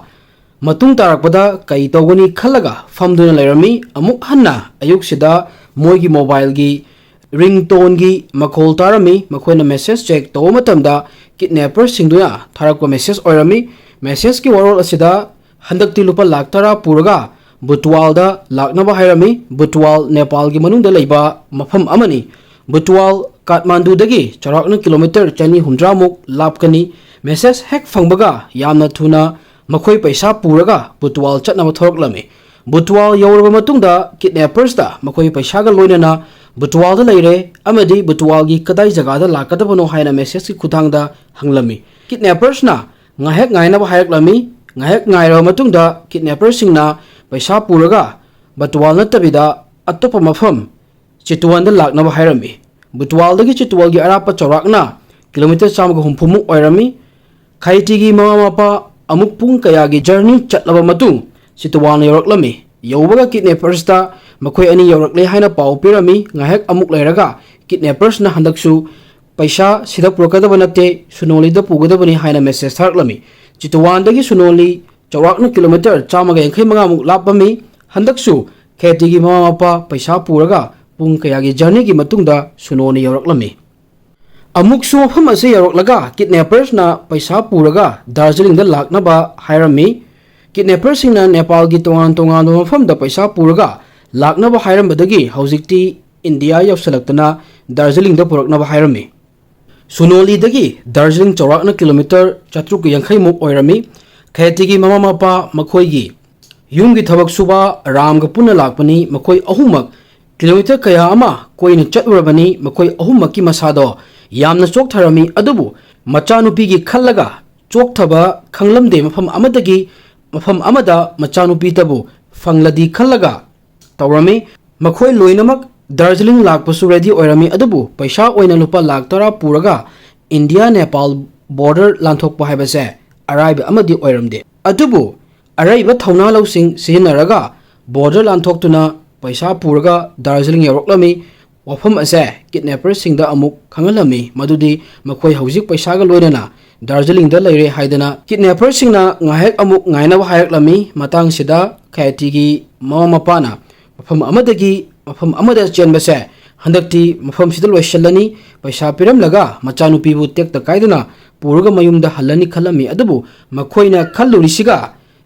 ꯃꯇꯨꯡ ꯇꯥꯔꯛꯄꯗ ꯀꯩ ꯇꯧꯒꯅꯤ ꯈꯜꯂꯒ ꯐꯝꯗꯨꯅ ꯂꯩꯔꯝꯃꯤ꯫ ꯑꯃꯨꯛ ꯍꯟꯅ ꯑꯌꯨꯛꯁꯤꯗ ꯃꯣꯏꯒꯤ ꯃꯣꯕꯥꯏꯜꯒꯤ ꯔꯤꯡꯇꯣꯟꯒꯤ ꯃꯈꯣꯜ ꯇꯥꯔꯝꯃꯤ꯫ ꯃꯈꯣꯏꯅ ꯃꯦꯁꯦꯖ ꯆꯦꯛ ꯇꯧꯕ ꯃꯇꯝꯗ ꯀꯤꯗꯅꯦꯄꯔꯁꯤꯡꯗꯨꯅ ꯊꯥꯔꯛꯄ ꯃꯦꯁꯦꯖ ꯑꯣꯏꯔꯝꯃꯤ꯫ ꯃꯦꯁꯦꯖꯀꯤ ꯋꯥꯔꯣꯜ ꯑꯁꯤꯗ ꯍꯟꯗꯛꯇꯤ ꯂꯨꯄꯥ ꯂꯥꯈ ꯇꯔꯥ ꯄꯨꯔꯒ ꯕꯨꯇꯋꯥꯜꯗ ꯂꯥꯛꯅꯕ ꯍꯥꯏꯔꯝꯃꯤ꯫ ꯕꯨꯇꯋꯥꯜ ꯅꯦꯄꯥꯜꯒꯤ ꯃꯅꯨꯡꯗ ꯂꯩꯕ ꯃꯐꯝ ꯑꯃꯅꯤ꯫ ꯕꯨꯇꯋꯥꯜ ꯀꯥꯊꯃꯥꯟꯗꯨꯗꯒꯤ ꯆꯥꯎꯔꯥꯛꯅ ꯀꯤꯂꯣꯃꯤꯇꯔ ꯆꯅꯤ ꯍꯨꯝꯗ꯭ꯔꯥꯃꯨꯛ ꯂꯥꯞꯀꯅꯤ꯫ ꯃꯦꯁꯦꯖ ꯍꯦꯛ ꯐꯪꯕꯒ ꯌꯥꯝꯅ ꯊꯨꯅ ꯃꯈꯣꯏ ꯄꯩꯁꯥ ꯄꯨꯔꯒ ꯕꯨꯇꯋꯥꯜ ꯆꯠꯅꯕ ꯊꯣꯔꯛꯂꯝꯃꯤ꯫ ꯕꯨꯇꯋꯥꯜ ꯌꯧꯔꯕ ꯃꯇꯨꯡꯗ ꯀꯤꯗꯅꯦꯄꯔꯁꯇ ꯃꯈꯣꯏ ꯄꯩꯁꯥꯒ ꯂꯣꯏꯅꯅ ꯕꯨꯇꯨꯋꯥꯜꯗ ꯂꯩꯔꯦ ꯑꯃꯗꯤ ꯕꯨꯇꯨꯋꯥꯜꯒꯤ ꯀꯗꯥꯏ ꯖꯒꯥꯗ ꯂꯥꯛꯀꯗꯕꯅꯣ ꯍꯥꯏꯅ messageꯀꯤ ꯈꯨꯠꯊꯥꯡꯗ ꯍꯪꯂꯝꯃꯤ꯫ Kidnappersꯅ ꯉꯥꯏꯍꯥꯛ ꯉꯥꯏꯅꯕ ꯍꯥꯏꯔꯛꯂꯝꯃꯤ꯫ ꯉꯥꯏꯍꯥꯛ ꯉꯥꯏꯔꯕ ꯃꯇꯨꯡꯗ kidnapperꯁꯤꯡꯅ ꯄꯩꯁꯥ ꯄꯨꯔꯒ ꯕꯨꯇꯨꯋꯥꯜ ꯅꯠꯇꯕꯤꯗ ꯑꯇꯣꯞꯄ ꯃꯐꯝ ꯆꯤꯇꯨꯋꯥꯟꯗ ꯂꯥꯛꯅꯕ ꯍꯥꯏꯔꯝꯃꯤ꯫ ꯕꯨꯇꯨꯋꯥꯜꯗꯒꯤ ꯆꯤꯇꯨꯋꯥꯜꯒꯤ ꯑꯔꯥꯞꯄ ꯆꯥꯎꯔꯥꯛꯅ kilometre ꯆꯥꯝꯃꯒ ꯍꯨꯝꯐꯨꯃꯨꯛ ꯑꯣꯏꯔꯝꯃꯤ꯫ ꯈꯥꯏꯇꯤꯒꯤ ꯃꯃꯥ ꯃꯄꯥ ꯑꯃꯨꯛ ꯄꯨꯡ ꯀꯌꯥꯒꯤ journey ꯆꯠꯂꯕ ꯃꯇꯨꯡ ꯆꯤꯇꯨꯋꯥꯜꯅ ꯌꯧꯔꯛꯂꯝꯃꯤ꯫ ꯌꯧꯕꯒ kidnappersꯇ ꯃꯈꯣꯏ ꯑꯅꯤ ꯌꯧꯔꯛꯂꯦ ꯍꯥꯏꯅ ꯄꯥꯎ ꯄꯤꯔꯝꯃꯤ꯫ ꯉꯥꯏꯍꯥꯛ ꯑꯃꯨꯛ ꯂꯩꯔꯒ kidnappersꯅ ꯍꯟꯗꯛꯁꯨ ꯄꯩꯁꯥ ꯁꯤꯗ ꯄꯨꯔꯛꯀꯗꯕ ꯅꯠꯇꯦ, ꯁꯨꯅꯣꯂꯤꯗ ꯄꯨꯒꯗꯕꯅꯤ ꯍꯥꯏꯅ message ꯊꯥꯔꯛꯂꯝꯃꯤ꯫ ꯆꯤꯇꯨꯋꯥꯟꯗꯒꯤ ꯁꯨꯅꯣꯂꯤ ꯆꯥꯎꯔꯥꯛꯅ kilometre ꯆꯥꯝꯃꯒ ꯌꯥꯡꯈꯩ ꯃꯉꯥꯃꯨꯛ ꯂꯥꯞꯄꯝꯃꯤ꯫ ꯍꯟꯗꯛꯁꯨ ꯈꯦꯇꯤꯒꯤ ꯃꯃꯥ ꯃꯄꯥ ꯄꯩꯁꯥ ꯄꯨꯔꯒ ꯄꯨꯡ ꯀꯌꯥꯒꯤ journeyꯒꯤ ꯃꯇꯨꯡꯗ ꯁꯨꯅꯣꯂꯤ ꯌꯧꯔꯛꯂꯝꯃꯤ꯫ ꯑꯃꯨꯛꯁꯨ ꯃꯐꯝ ꯑꯁꯤ ꯌꯧꯔꯛꯂꯒ kidnappersꯅ ꯄꯩꯁꯥ ꯄꯨꯔꯒ ꯗꯥꯔꯖꯤꯂꯤꯡꯗ ꯂꯥꯛꯅꯕ ꯍꯥꯏꯔꯝꯃꯤ꯫ Kidnapperꯁꯤꯡꯅ ꯅꯦꯄꯥꯜꯒꯤ ꯇꯣꯉꯥꯟ ꯇꯣꯉꯥꯟꯕ ꯃꯐꯝꯗ ꯄꯩꯁꯥ ꯄꯨꯔꯒ ꯂꯥꯛꯅꯕ ꯍꯥꯏꯔꯝꯕꯗꯒꯤ ꯍꯧꯖꯤꯛꯇꯤ ꯏꯟꯗꯤꯌꯥ ꯌꯧꯁꯤꯜꯂꯛꯇꯅ ꯗꯥꯔꯖꯤꯂꯤꯡꯗ ꯄꯨꯔꯛꯅꯕ ꯍꯥꯏꯔꯝꯃꯤ꯫ ꯁꯨꯅꯣꯂꯤꯗꯒꯤ ꯗꯥꯔꯖꯤꯂꯤꯡ ꯆꯥꯎꯔꯥꯛꯅ kilometre ꯆꯥꯇ꯭ꯔꯨꯛꯀ ꯌꯥꯡꯈꯩꯃꯨꯛ ꯑꯣꯏꯔꯝꯃꯤ꯫ ꯈꯦꯇꯤꯒꯤ ꯃꯃꯥ ꯃꯄꯥ ꯃꯈꯣꯏꯒꯤ ꯌꯨꯝꯒꯤ ꯊꯕꯛ ꯁꯨꯕ ꯔꯥꯝꯒ ꯄꯨꯟꯅ ꯂꯥꯛꯄꯅꯤ꯫ ꯃꯈꯣꯏ ꯑꯍꯨꯝꯃꯛ kilometre ꯀꯌꯥ ꯑꯃ ꯀꯣꯏꯅ ꯆꯠꯂꯨꯔꯕꯅꯤ꯫ ꯃꯈꯣꯏ ꯑꯍꯨꯝꯃꯛꯀꯤ ꯃꯁꯥꯗꯣ ꯌꯥꯝꯅ ꯆꯣꯛꯊꯔꯝꯃꯤ, ꯑꯗꯨꯕꯨ ꯃꯆꯥꯅꯨꯄꯤꯒꯤ ꯈꯜꯂꯒ ꯆꯣꯛꯊꯕ ꯈꯪꯂꯝꯗꯦ꯫ ꯃꯐꯝ ꯑꯃꯗꯒꯤ ꯃꯐꯝ ꯑꯃꯗ ꯃꯆꯥꯅꯨꯄꯤꯇꯕꯨ ꯐꯪꯂꯗꯤ ꯈꯜꯂꯒ ꯇꯧꯔꯝꯃꯤ꯫ ꯃꯈꯣꯏ ꯂꯣꯏꯅꯃꯛ ꯗꯥꯔꯖꯤꯂꯤꯡ ꯂꯥꯛꯄꯁꯨ ready ꯑꯣꯏꯔꯝꯃꯤ, ꯑꯗꯨꯕꯨ ꯄꯩꯁꯥ ꯑꯣꯏꯅ ꯂꯨꯄꯥ ꯂꯥꯈ ꯇꯔꯥ ꯄꯨꯔꯒ ꯏꯟꯗꯤꯌꯥ ꯅꯦꯄꯥꯜ border ꯂꯥꯟꯊꯣꯛꯄ ꯍꯥꯏꯕꯁꯦ ꯑꯔꯥꯏꯕ ꯑꯃꯗꯤ ꯑꯣꯏꯔꯝꯗꯦ꯫ ꯑꯗꯨꯕꯨ ꯑꯔꯩꯕ ꯊꯧꯅꯥ ꯂꯧꯁꯤꯡ ꯁꯤꯖꯤꯟꯅꯔꯒ border ꯂꯥꯟꯊꯣꯛꯇꯨꯅ ꯄꯩꯁꯥ ꯄꯨꯔꯒ ꯗꯥꯔꯖꯤꯂꯤꯡ ꯌꯧꯔꯛꯂꯝꯃꯤ꯫ ꯋꯥꯐꯝ ꯑꯁꯦ kidnapperꯁꯤꯡꯗ ꯑꯃꯨꯛ ꯈꯪꯍꯜꯂꯝꯃꯤ, ꯃꯗꯨꯗꯤ ꯃꯈꯣꯏ ꯍꯧꯖꯤꯛ ꯄꯩꯁꯥꯒ ꯂꯣꯏꯅꯅ ꯗꯥꯔꯖꯤꯂꯤꯡꯗ ꯂꯩꯔꯦ ꯍꯥꯏꯗꯅ꯫ Kidnapperꯁꯤꯡꯅ ꯉꯥꯏꯍꯥꯛ ꯑꯃꯨꯛ ꯉꯥꯏꯅꯕ ꯍꯥꯏꯔꯛꯂꯝꯃꯤ꯫ ꯃꯇꯥꯡꯁꯤꯗ ꯈꯦꯇꯤꯒꯤ ꯃꯃꯥ ꯃꯄꯥꯅ ꯃꯐꯝ ꯑꯃꯗꯒꯤ ꯃꯐꯝ ꯑꯃꯗ ꯆꯦꯟꯕꯁꯦ ꯍꯟꯗꯛꯇꯤ ꯃꯐꯝꯁꯤꯗ ꯂꯣꯏꯁꯤꯜꯂꯅꯤ, ꯄꯩꯁꯥ ꯄꯤꯔꯝꯂꯒ ꯃꯆꯥꯅꯨꯄꯤꯕꯨ ꯇꯦꯛꯇ ꯀꯥꯏꯗꯅ ꯄꯨꯔꯒ ꯃꯌꯨꯝꯗ ꯍꯜꯂꯅꯤ ꯈꯜꯂꯝꯃꯤ꯫ ꯑꯗꯨꯕꯨ ꯃꯈꯣꯏꯅ ꯈꯜꯂꯨꯔꯤꯁꯤꯒ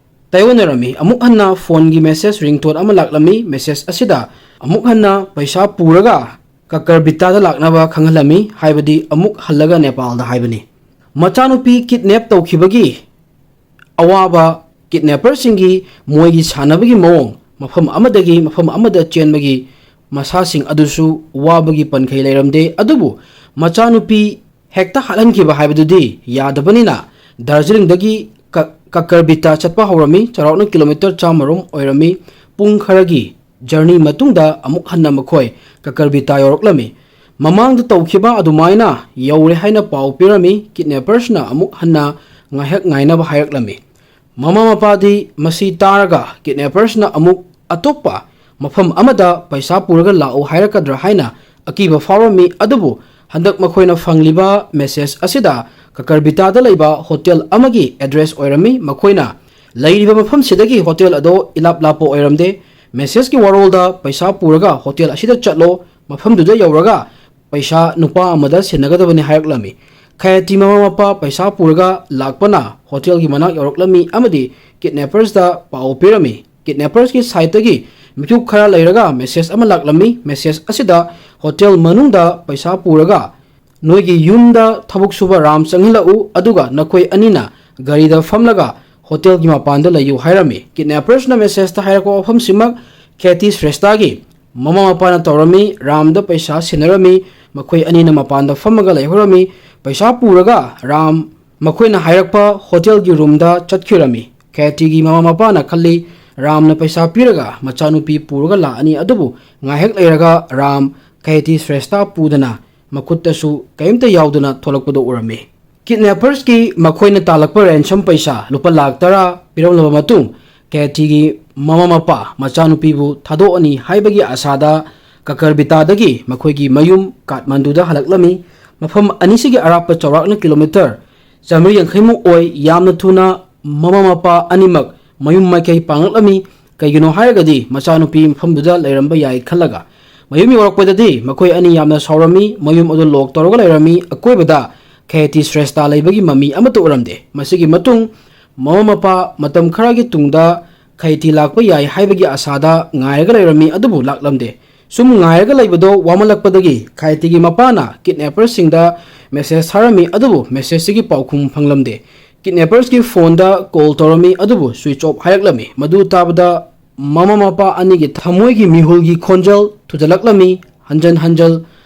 ꯇꯥꯏꯑꯣꯟꯅꯔꯝꯃꯤ꯫ ꯑꯃꯨꯛ ꯍꯟꯅ phoneꯒꯤ message ringtone ꯑꯃ ꯂꯥꯛꯂꯝꯃꯤ꯫ Message ꯑꯁꯤꯗ ꯑꯃꯨꯛ ꯍꯟꯅ ꯄꯩꯁꯥ ꯄꯨꯔꯒ ꯀꯀꯔꯕꯤꯇꯥꯗ ꯂꯥꯛꯅꯕ ꯈꯪꯍꯜꯂꯝꯃꯤ, ꯍꯥꯏꯕꯗꯤ ꯑꯃꯨꯛ ꯍꯜꯂꯒ ꯅꯦꯄꯥꯜꯗ ꯍꯥꯏꯕꯅꯤ꯫ ꯃꯆꯥꯅꯨꯄꯤ kidnap ꯇꯧꯈꯤꯕꯒꯤ ꯑꯋꯥꯕ, kidnapperꯁꯤꯡꯒꯤ ꯃꯣꯏꯒꯤ ꯁꯥꯟꯅꯕꯒꯤ ꯃꯑꯣꯡ, ꯃꯐꯝ ꯑꯃꯗꯒꯤ ꯃꯐꯝ ꯑꯃꯗ ꯆꯦꯟꯕꯒꯤ ꯃꯁꯥꯁꯤꯡ ꯑꯗꯨꯁꯨ ꯋꯥꯕꯒꯤ ꯄꯟꯈꯩ ꯂꯩꯔꯝꯗꯦ꯫ ꯑꯗꯨꯕꯨ ꯃꯆꯥꯅꯨꯄꯤ ꯍꯦꯛꯇ ꯍꯥꯠꯍꯟꯈꯤꯕ ꯍꯥꯏꯕꯗꯨꯗꯤ ꯌꯥꯗꯕꯅꯤꯅ ꯗꯥꯔꯖꯤꯂꯤꯡꯗꯒꯤ ꯀ-, ꯀꯀꯔꯕꯤꯇꯥ ꯆꯠꯄ ꯍꯧꯔꯝꯃꯤ꯫ ꯆꯥꯎꯔꯥꯛꯅ ꯀꯤꯂꯣꯃꯤꯇꯔ ꯆꯥꯝꯃ ꯔꯣꯝ ꯑꯣꯏꯔꯝꯃꯤ꯫ ꯄꯨꯡ ꯈꯔꯒꯤ ꯖꯔꯅꯤ ꯃꯇꯨꯡꯗ ꯑꯃꯨꯛ ꯍꯟꯅ ꯃꯈꯣꯏ ꯀꯀꯔꯕꯤꯇꯥ ꯌꯧꯔꯛꯂꯝꯃꯤ꯫ ꯃꯃꯥꯡꯗ ꯇꯧꯈꯤꯕ ꯑꯗꯨꯃꯥꯏꯅ ꯌꯧꯔꯦ ꯍꯥꯏꯅ ꯄꯥꯎ ꯄꯤꯔꯝꯃꯤ꯫ ꯀꯤꯗꯅꯦꯄꯔꯁꯅ ꯑꯃꯨꯛ ꯍꯟꯅ ꯉꯥꯏꯍꯥꯛ ꯉꯥꯏꯅꯕ ꯍꯥꯏꯔꯛꯂꯝꯃꯤ꯫ ꯃꯃꯥ ꯃꯄꯥꯗꯤ ꯃꯁꯤ ꯇꯥꯔꯒ ꯀꯤꯗꯅꯦꯄꯔꯁꯅ ꯑꯃꯨꯛ ꯑꯇꯣꯞꯄ ꯃꯐꯝ ꯑꯃꯗ ꯄꯩꯁꯥ ꯄꯨꯔꯒ ꯂꯥꯛꯎ ꯍꯥꯏꯔꯛꯀꯗ꯭ꯔꯥ ꯍꯥꯏꯅ ꯑꯀꯤꯕ ꯐꯥꯎꯔꯝꯃꯤ꯫ ꯑꯗꯨꯕꯨ ꯍꯟꯗꯛ ꯃꯈꯣꯏꯅ ꯐꯪꯂꯤꯕ ꯃꯦꯁꯦꯖ ꯑꯁꯤꯗ ꯀꯀꯔꯕꯤꯇꯥꯗ ꯂꯩꯕ ꯍꯣꯇꯦꯜ ꯑꯃꯒꯤ ꯑꯦꯗ꯭ꯔꯦꯁ ꯑꯣꯏꯔꯝꯃꯤ꯫ ꯃꯈꯣꯏꯅ ꯂꯩꯔꯤꯕ ꯃꯐꯝꯁꯤꯗꯒꯤ ꯍꯣꯇꯦꯜ ꯑꯗꯣ ꯏꯂꯥꯞ ꯂꯥꯞꯄ ꯑꯣꯏꯔꯝꯗꯦ꯫ ꯃꯦꯁꯦꯖꯀꯤ ꯋꯥꯔꯣꯜꯗ ꯄꯩꯁꯥ ꯄꯨꯔꯒ ꯍꯣꯇꯦꯜ ꯑꯁꯤꯗ ꯆꯠꯂꯣ, ꯃꯐꯝꯗꯨꯗ ꯌꯧꯔꯒ ꯄꯩꯁꯥ ꯅꯨꯄꯥ ꯑꯃꯗ ꯁꯤꯟꯅꯒꯗꯕꯅꯤ ꯍꯥꯏꯔꯛꯂꯝꯃꯤ꯫ ꯈꯌꯥꯇꯤ ꯃꯃꯥ ꯃꯄꯥ ꯄꯩꯁꯥ ꯄꯨꯔꯒ ꯂꯥꯛꯄꯅ ꯍꯣꯇꯦꯜꯒꯤ ꯃꯅꯥꯛ ꯌꯧꯔꯛꯂꯝꯃꯤ ꯑꯃꯗꯤ ꯀꯤꯗꯅꯦꯄꯔꯁꯇ ꯄꯥꯎ ꯄꯤꯔꯝꯃꯤ꯫ ꯀꯤꯗꯅꯦꯄꯔꯁꯀꯤ ꯁꯥꯏꯠꯇꯒꯤ ꯃꯤꯀꯨꯞ ꯈꯔ ꯂꯩꯔꯒ ꯃꯦꯁꯦꯖ ꯑꯃ ꯂꯥꯛꯂꯝꯃꯤ꯫ ꯃꯦꯁꯦꯖ ꯑꯁꯤꯗ ꯍꯣꯇꯦꯜ ꯃꯅꯨꯡꯗ ꯄꯩꯁꯥ ꯄꯨꯔꯒ ꯅꯣꯏꯒꯤ ꯌꯨꯝꯗ ꯊꯕꯛ ꯁꯨꯕ ꯔꯥꯝ ꯆꯪꯍꯜꯂꯛꯎ, ꯑꯗꯨꯒ ꯅꯈꯣꯏ ꯑꯅꯤꯅ ꯒꯥꯔꯤꯗ ꯐꯝꯂꯒ ꯍꯣꯇꯦꯜꯒꯤ ꯃꯄꯥꯟꯗ ꯂꯩꯌꯨ ꯍꯥꯏꯔꯝꯃꯤ꯫ ꯀꯤꯗꯅꯦꯄꯔꯁꯅ ꯃꯦꯁꯦꯖꯇ ꯍꯥꯏꯔꯛꯄ ꯋꯥꯐꯝꯁꯤꯃꯛ ꯈꯦꯇꯤ ꯁ꯭ꯔꯦꯁꯇꯥꯒꯤ ꯃꯃꯥ ꯃꯄꯥꯅ ꯇꯧꯔꯝꯃꯤ꯫ ꯔꯥꯝꯗ ꯄꯩꯁꯥ ꯁꯤꯟꯅꯔꯝꯃꯤ꯫ ꯃꯈꯣꯏ ꯑꯅꯤꯅ ꯃꯄꯥꯟꯗ ꯐꯝꯃꯒ ꯂꯩꯍꯧꯔꯝꯃꯤ꯫ ꯄꯩꯁꯥ ꯄꯨꯔꯒ ꯔꯥꯝ ꯃꯈꯣꯏꯅ ꯍꯥꯏꯔꯛꯄ ꯍꯣꯇꯦꯜꯒꯤ ꯔꯨꯝꯗ ꯆꯠꯈꯤꯔꯝꯃꯤ꯫ ꯈꯦꯇꯤꯒꯤ ꯃꯃꯥ ꯃꯄꯥꯅ ꯈꯜꯂꯤ, ꯔꯥꯝꯅ ꯄꯩꯁꯥ ꯄꯤꯔꯒ ꯃꯆꯥꯅꯨꯄꯤ ꯄꯨꯔꯒ ꯂꯥꯛꯑꯅꯤ, ꯑꯗꯨꯕꯨ ꯉꯥꯏꯍꯥꯛ ꯂꯩꯔꯒ ꯔꯥꯝ ꯈꯦꯇꯤ ꯁ꯭ꯔꯦꯁꯇꯥ ꯄꯨꯗꯅ ꯃꯈꯨꯠꯇꯁꯨ ꯀꯔꯤꯝꯇ ꯌꯥꯎꯗꯅ ꯊꯣꯛꯂꯛꯄꯗꯨ ꯎꯔꯝꯃꯤ꯫ ꯀꯤꯗꯅꯦꯄꯔꯁꯀꯤ ꯃꯈꯣꯏꯅ ꯇꯥꯜꯂꯛꯄ ꯔꯦꯟꯁꯝ ꯄꯩꯁꯥ ꯂꯨꯄꯥ ꯂꯥꯈ ꯇꯔꯥ ꯄꯤꯔꯝꯂꯕ ꯃꯇꯨꯡ, ꯈꯦꯇꯤꯒꯤ ꯃꯃꯥ ꯃꯄꯥ ꯃꯆꯥꯅꯨꯄꯤꯕꯨ ꯊꯥꯗꯣꯛꯑꯅꯤ ꯍꯥꯏꯕꯒꯤ ꯑꯁꯥꯗ ꯀꯀꯔꯕꯤꯇꯥꯗꯒꯤ ꯃꯈꯣꯏꯒꯤ ꯃꯌꯨꯝ ꯀꯥꯊꯃꯟꯗꯨꯗ ꯍꯜꯂꯛꯂꯝꯃꯤ꯫ ꯃꯐꯝ ꯑꯅꯤꯁꯤꯒꯤ ꯑꯔꯥꯞꯄ ꯆꯥꯎꯔꯥꯛꯅ ꯀꯤꯂꯣꯃꯤꯇꯔ ꯆꯥꯃꯔꯤ ꯌꯥꯡꯈꯩꯃꯨꯛ ꯑꯣꯏ꯫ ꯌꯥꯝꯅ ꯊꯨꯅ ꯃꯃꯥ ꯃꯄꯥ ꯑꯅꯤꯃꯛ ꯃꯌꯨꯝ ꯃꯥꯏꯀꯩ ꯄꯥꯡꯂꯛꯂꯝꯃꯤ꯫ ꯀꯩꯒꯤꯅꯣ ꯍꯥꯏꯔꯒꯗꯤ ꯃꯆꯥꯅꯨꯄꯤ ꯃꯐꯝꯗꯨꯗ ꯂꯩꯔꯝꯕ ꯌꯥꯏ ꯈꯜꯂꯒ꯫ ꯃꯌꯨꯝ ꯌꯧꯔꯛꯄꯗꯗꯤ ꯃꯈꯣꯏ ꯑꯅꯤ ꯌꯥꯝꯅ ꯁꯥꯎꯔꯝꯃꯤ꯫ ꯃꯌꯨꯝ ꯑꯗꯨ ꯂꯣꯛ ꯇꯧꯔꯒ ꯂꯩꯔꯝꯃꯤ꯫ ꯑꯀꯣꯏꯕꯗ ꯈꯦꯇꯤ ꯁ꯭ꯔꯦꯁꯇꯥ ꯂꯩꯕꯒꯤ ꯃꯃꯤ ꯑꯃꯠꯇ ꯎꯔꯝꯗꯦ꯫ ꯃꯁꯤꯒꯤ ꯃꯇꯨꯡ ꯃꯃꯥ ꯃꯄꯥ ꯃꯇꯝ ꯈꯔꯒꯤ ꯇꯨꯡꯗ ꯈꯦꯇꯤ ꯂꯥꯛꯄ ꯌꯥꯏ ꯍꯥꯏꯕꯒꯤ ꯑꯁꯥꯗ ꯉꯥꯏꯔꯒ ꯂꯩꯔꯝꯃꯤ, ꯑꯗꯨꯕꯨ ꯂꯥꯛꯂꯝꯗꯦ꯫ ꯁꯨꯝ ꯉꯥꯏꯔꯒ ꯂꯩꯕꯗꯣ ꯋꯥꯃꯜꯂꯛꯄꯗꯒꯤ ꯈꯦꯇꯤꯒꯤ ꯃꯄꯥꯅ ꯀꯤꯗꯅꯦꯄꯔꯁꯤꯡꯗ ꯃꯦꯁꯦꯖ ꯊꯥꯔꯝꯃꯤ, ꯑꯗꯨꯕꯨ ꯃꯦꯁꯦꯖꯁꯤꯒꯤ ꯄꯥꯎꯈꯨꯝ ꯐꯪꯂꯝꯗꯦ꯫ ꯀꯤꯗꯅꯦꯄꯔꯁꯀꯤ ꯐꯣꯟꯗ ꯀꯣꯜ ꯇꯧꯔꯝꯃꯤ, ꯑꯗꯨꯕꯨ ꯁ꯭ꯋꯤꯆ ꯑꯣꯐ ꯍꯥꯏꯔꯛꯂꯝꯃꯤ꯫ ꯃꯗꯨ ꯇꯥꯕꯗ ꯃꯃꯥ ꯃꯄꯥ ꯑꯅꯤꯒꯤ ꯊꯃꯣꯏꯒꯤ ꯃꯤꯍꯨꯜꯒꯤ ꯈꯣꯟꯖꯦꯜ ꯄꯨꯖꯜꯂꯛꯂꯝꯃꯤ, ꯍꯟꯖꯟ ꯍꯟꯖꯜ